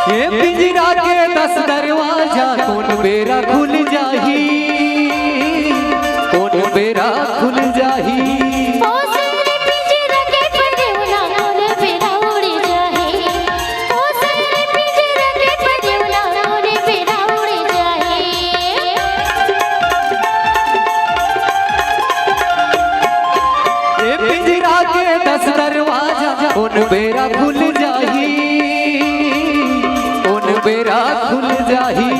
ये पिंजरा के दस दरवाजा कोन बेरा खुल जाही, कोन बेरा खुल जाही। ओ सर पिंजरा के परदेवना कोन बेरा उड़ जाही। ओ सर पिंजरा के परदेवना कोन बेरा उड़ जाही। ए पिंजरा के दस दरवाजा कोन बेरा खुल जाही, कोन बेरा खुल जाही।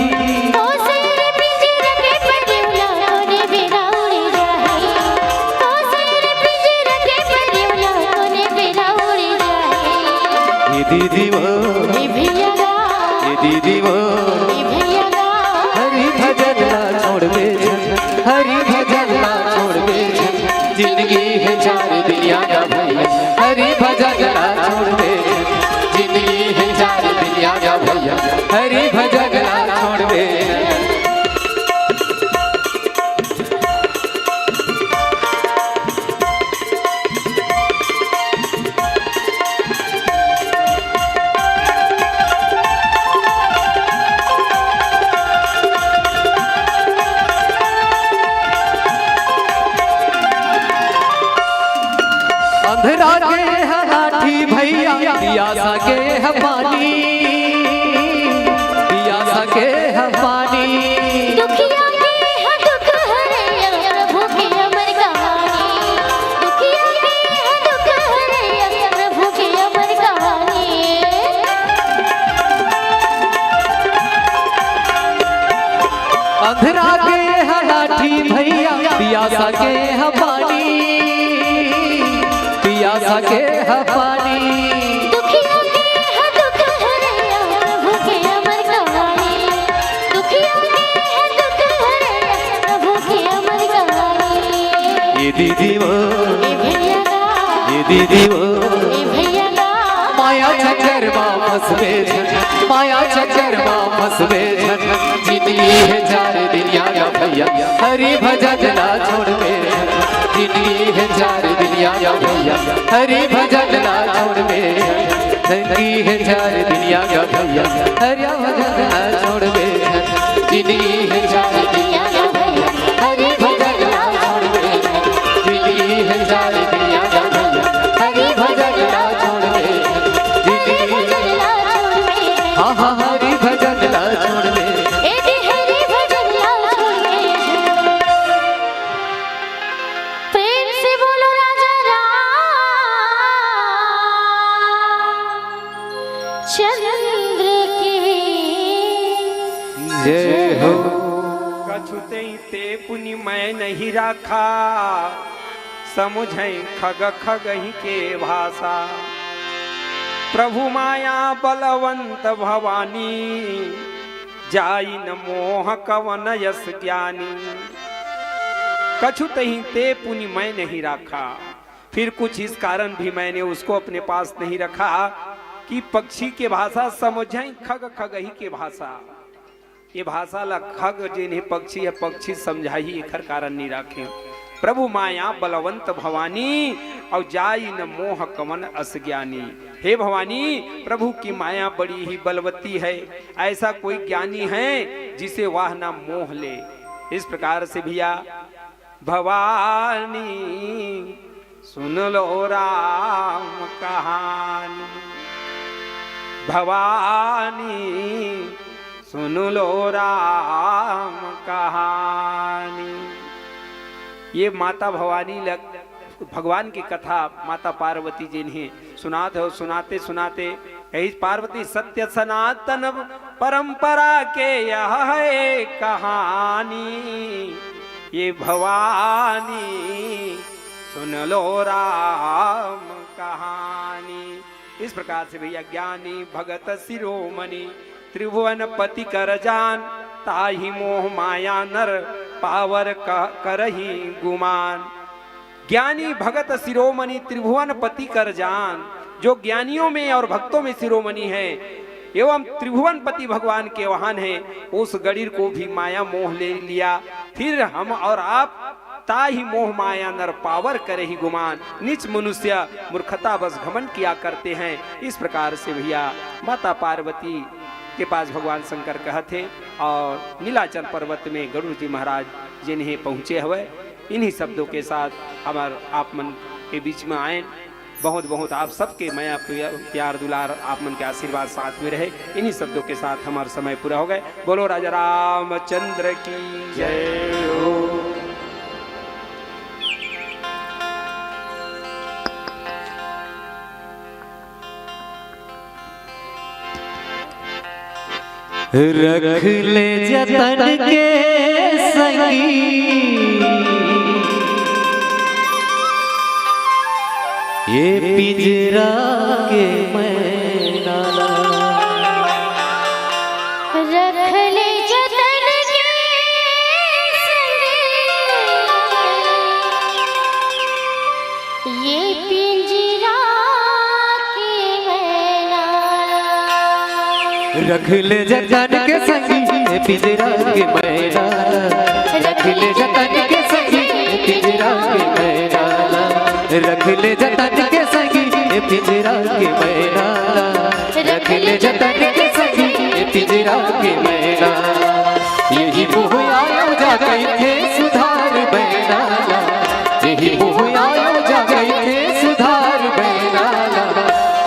ओ सर पिंजरा के परदेवना कोन बेरा उड़ जाही। ओ सर पिंजरा के परदेवना कोन बेरा उड़ जाही। ए दीदी वो, ए भैया गा, ए दीदी वो, ए भैया गा। हरि भजन ला छोड़बे झन, हरि भजन ला छोड़बे झन। जिंदगी हे चार दिनिया गा भैया, हरि भजन ला छोड़बे झन। जिंदगी हे चार दिनिया गा भैया, हरि भजन ला छोड़बे झन। अंधरा के ह लाठी भैया, पियासा के ह पानी, पियासा के ह पानी। दुखिया के ह दुख हरैया, प्रभु के अमर कहानी। दुखिया के ह दुख हरैया, प्रभु के अमर कहानी। अंधरा के ह लाठी भैया, पियासा के ह पानी, पियासा के ह पानी। दुखिया के ह दुख हरैया, प्रभु के अमर कहानी। दुखिया के ह दुख हरैया, प्रभु के अमर कहानी। ए दीदी वो, ए भैया गा, ए दीदी वो, ए भैया गा। माया चक्कर मा फंसबे झन, माया चक्कर मा फंसबे झन। जिंदगी हे चार दिन या गा भैया, हरि भजन ला छोड़बे झन। जिंदगी हे चार दिन या गा भैया, हरि भजन ला छोड़बे झन। जिंदगी हे चार दिन या गा भैया, हरि भजन ला छोड़बे झन। जिंदगी हे चार दिन या गा भैया, हरि भजन ला छोड़बे झन। जिंदगी हे चार दिन या गा भैया, हरि भजन ला छोड़बे झन। जिंदगी हे हाँ, हाँ, हरि भजन ला छोड़बे। ए जी, हरि भजन ला छोड़बे। प्रेम से बोलो राजा रामचंद्र की जय हो। कछु तें ते पुनि मैं नहीं राखा, समुझै खग खगहि के भाषा। प्रभु माया बलवंत भवानी, जाई न मोह कवन यस ज्ञानी। कछु तें ते पुनि मैं नहीं राखा, फिर कुछ इस कारण भी मैंने उसको अपने पास नहीं रखा कि पक्षी के भाषा समुझै खग खगहि के भाषा। ये भाषा ला खग जेन हे पक्षी या पक्षी समझाही, एखर कारण नहीं राखे। प्रभु माया बलवंत भवानी, अउ जाई न मोह कवन अस ज्ञानी। हे भवानी, प्रभु की माया बड़ी ही बलवती है, ऐसा कोई ज्ञानी है जिसे वह ना मोह ले। इस प्रकार से भैया भवानी सुन लो राम कहानी, भवानी सुन लो राम कहानी। ये माता भवानी लग भगवान की कथा माता पार्वती जेन हे सुनात हो, सुनाते सुनाते यही पार्वती सत्य सनातन परंपरा के यह है कहानी। ये भवानी सुन लो राम कहानी। इस प्रकार से भैया ज्ञानी भगत शिरोमणि त्रिभुवन पति कर जान, ताहि मोह माया नर पावर क-, करही गुमान। ज्ञानी भगत शिरोमणि त्रिभुवन पति कर जान, जो ज्ञानियों में और भक्तों में शिरोमणि है एवं त्रिभुवन पति भगवान के वाहन है, उस गणिर को भी माया मोह ले लिया। फिर हम और आप ताहि मोह माया नर पावर करही गुमान, नीच मनुष्य मूर्खता बस घमंड किया करते हैं। इस प्रकार से भैया माता पार्वती के पास भगवान शंकर कहत हे और नीलाचल पर्वत में गरुड़ जी महाराज जिन्हें पहुँचे हवय, इन्हीं शब्दों के साथ हमर आप मन के बीच में आए। बहुत बहुत आप सबके मया प्या-, प्यार दुलार, आप मन के आशीर्वाद साथ में रहे। इन्हीं शब्दों के साथ हमारा समय पूरा हो गए। बोलो राजा रामचंद्र की जय हो। रख ले जतन के संगी ये पिंजरा के मैना। रख ले जतन के संगी ये पिंजरा के मैना। रख ले जतन के संगी ये पिंजरा के मैना। रख ले जतन के संगी ये पिंजरा के मैना। रख ले जतन के संगी ये पिंजरा के मैना। रख ले जतन के संगी ये पिंजरा के मैना। यही मोह आयो जा कहिथे सुधार बैना ला। यही मोह आयो जा कहिथे सुधार बैना ला।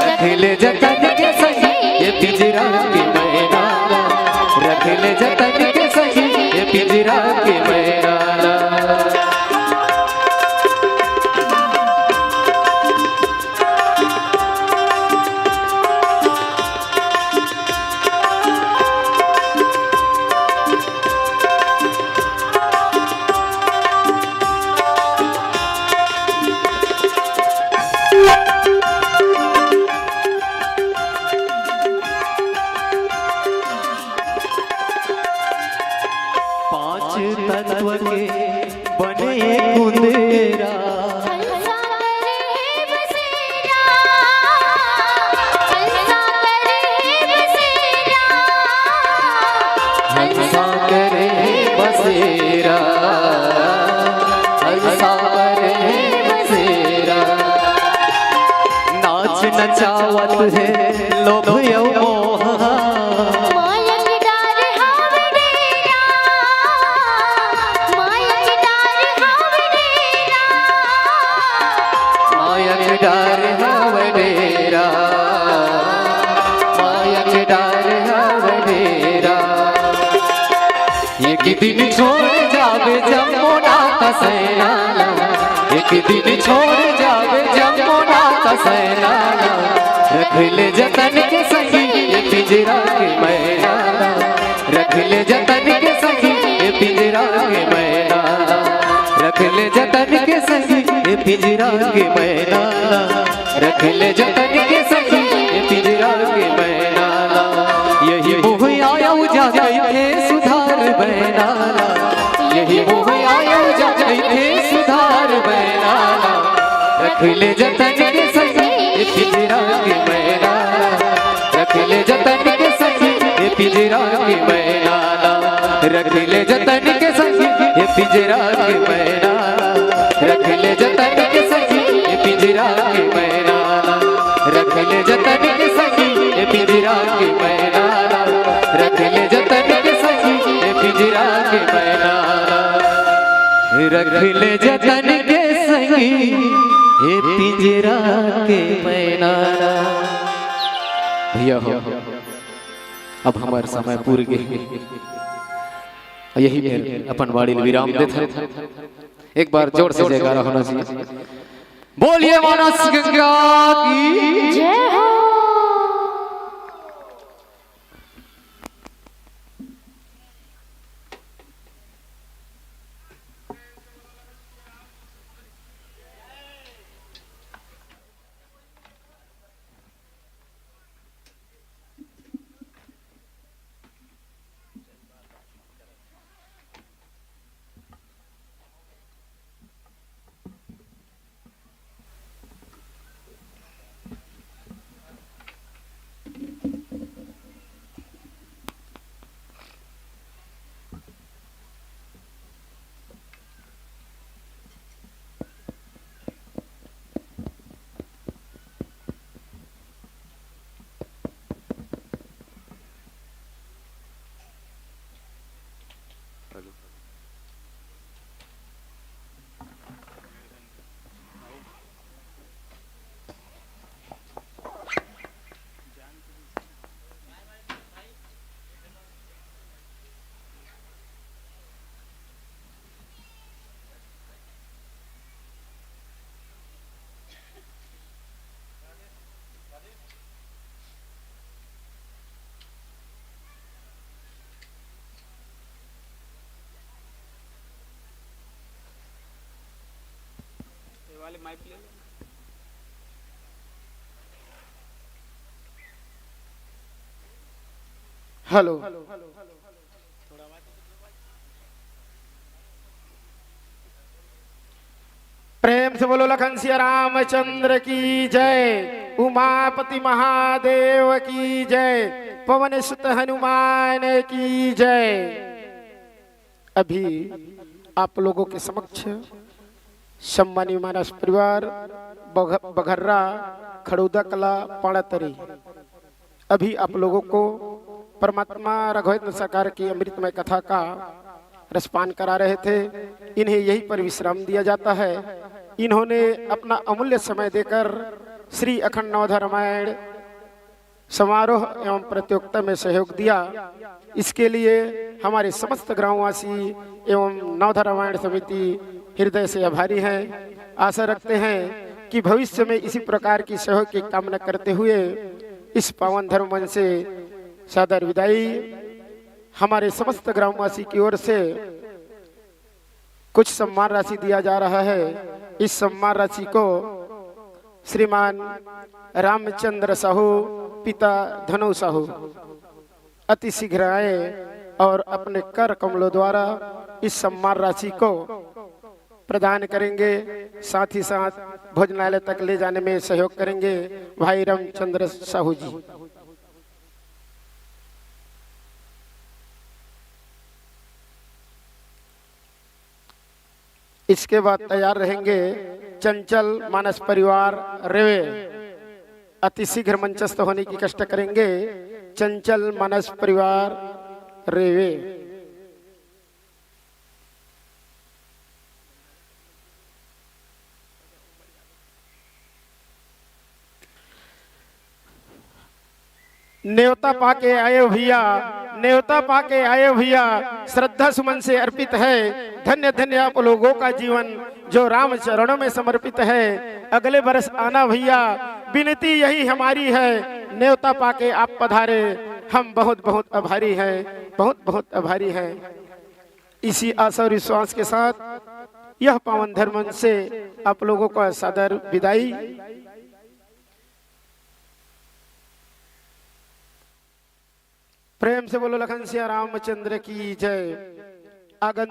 रख ले जतन के संगी ये पिंजरा के मैना ला। रख ले जतन के संगी ये पिंजरा के मैना ला। पांच तत्व के बने कुंदरा। हंसा करे बसेरा, हंसा करे चावत हे लोभ अउ मोह। माया के डार हावय डेरा, माया के डार हावय डेरा। माया के डार हावय डेरा, माया के डार हावय डेरा। एक दिन छोड़ जाबे जम्मो नाता सैना ला, एक दिन छोड़ जाबे जम्मो नाता सैना ला। रख ले जतन के संगी ये पिंजरा के मैना ला, रख ले जतन के संगी ये पिंजरा के मैना ला, रख ले जतन के संगी ये पिंजरा के मैना ला। रख ले जतन के संगी ये पिंजरा के मैना ला। यही मोह आया उजा कहिथे सुधार बैना ला, यही मोह आया उजा कहिथे सुधार बैना ला। रख ले जतन के संगी ये पिंजरा के मैना ला, रख ले जतन के संगी ये पिंजरा के मैना ला। रख ले जतन के संगी ये पिंजरा के मैना ला, रख ले जतन के संगी ये पिंजरा के मैना ला। रख ले जतन के संगी ये पिंजरा के मैना ला, रख ले जतन के संगी ये पिंजरा के मैना ला। रख ले जतन के संगी ये पिंजरा के मैना ला। भैया हो, अब हमर समय पूर गे। यही मेर अपन वाणी ल विराम देथन। एक बार जोर से जयकारा होना चाहिए। बोलिए मानस गंगा की। जय हो। हेलो। प्रेम से बोलो लखन सिया रामचंद्र की जय, उमापति महादेव की जय, पवन सुत हनुमान की जय। अभी आप लोगों के समक्ष सम्मानी मानस परिवार बघ-, बघर्रा खड़ौदा कला पाड़ा तरी अभी आप लोगों को परमात्मा राघवेंद्र सरकार की अमृतमय कथा का रसपान करा रहे थे। इन्हें यहीं पर विश्राम दिया जाता है। इन्होंने अपना अमूल्य समय देकर श्री अखंड नवधा रामायण समारोह एवं प्रतियोगिता में सहयोग दिया। इसके लिए हमारे समस्त ग्रामवासी एवं नवधा रामायण समिति हृदय से आभारी हैं। आशा रखते हैं कि भविष्य में इसी प्रकार की सहयोग की कामना करते हुए इस पावन धर्म मंच से सादर विदाई। हमारे समस्त ग्रामवासी की ओर से कुछ सम्मान राशि दिया जा रहा है। इस सम्मान राशि को श्रीमान रामचंद्र साहू, पिता धनु साहू, अति शीघ्र आए और अपने कर कमलों द्वारा इस सम्मान राशि को प्रदान करेंगे, साथ ही साथ भोजनालय तक ले जाने में सहयोग करेंगे भाई रामचंद्र साहू जी। इसके बाद तैयार रहेंगे चंचल मानस परिवार रेवे। अति शीघ्र मंचस्थ होने की कष्ट करेंगे। चंचल मनस परिवार रेवे। नेवता पाके आए हो भैया, नेवता पाके आए हो भैया, श्रद्धा सुमन से अर्पित है। धन्य धन्य आप लोगों का जीवन जो राम चरणों में समर्पित है। अगले बरस आना भैया, विनती यही हमारी है। नेवता पाके आप पधारे, हम बहुत बहुत आभारी हैं, बहुत बहुत आभारी हैं। इसी आशा और विश्वास के साथ यह पावन धर्म मंच से आप लोगों का सादर विदाई। प्रेम से बोलो लखन सिया रामचंद्र की जय। आगन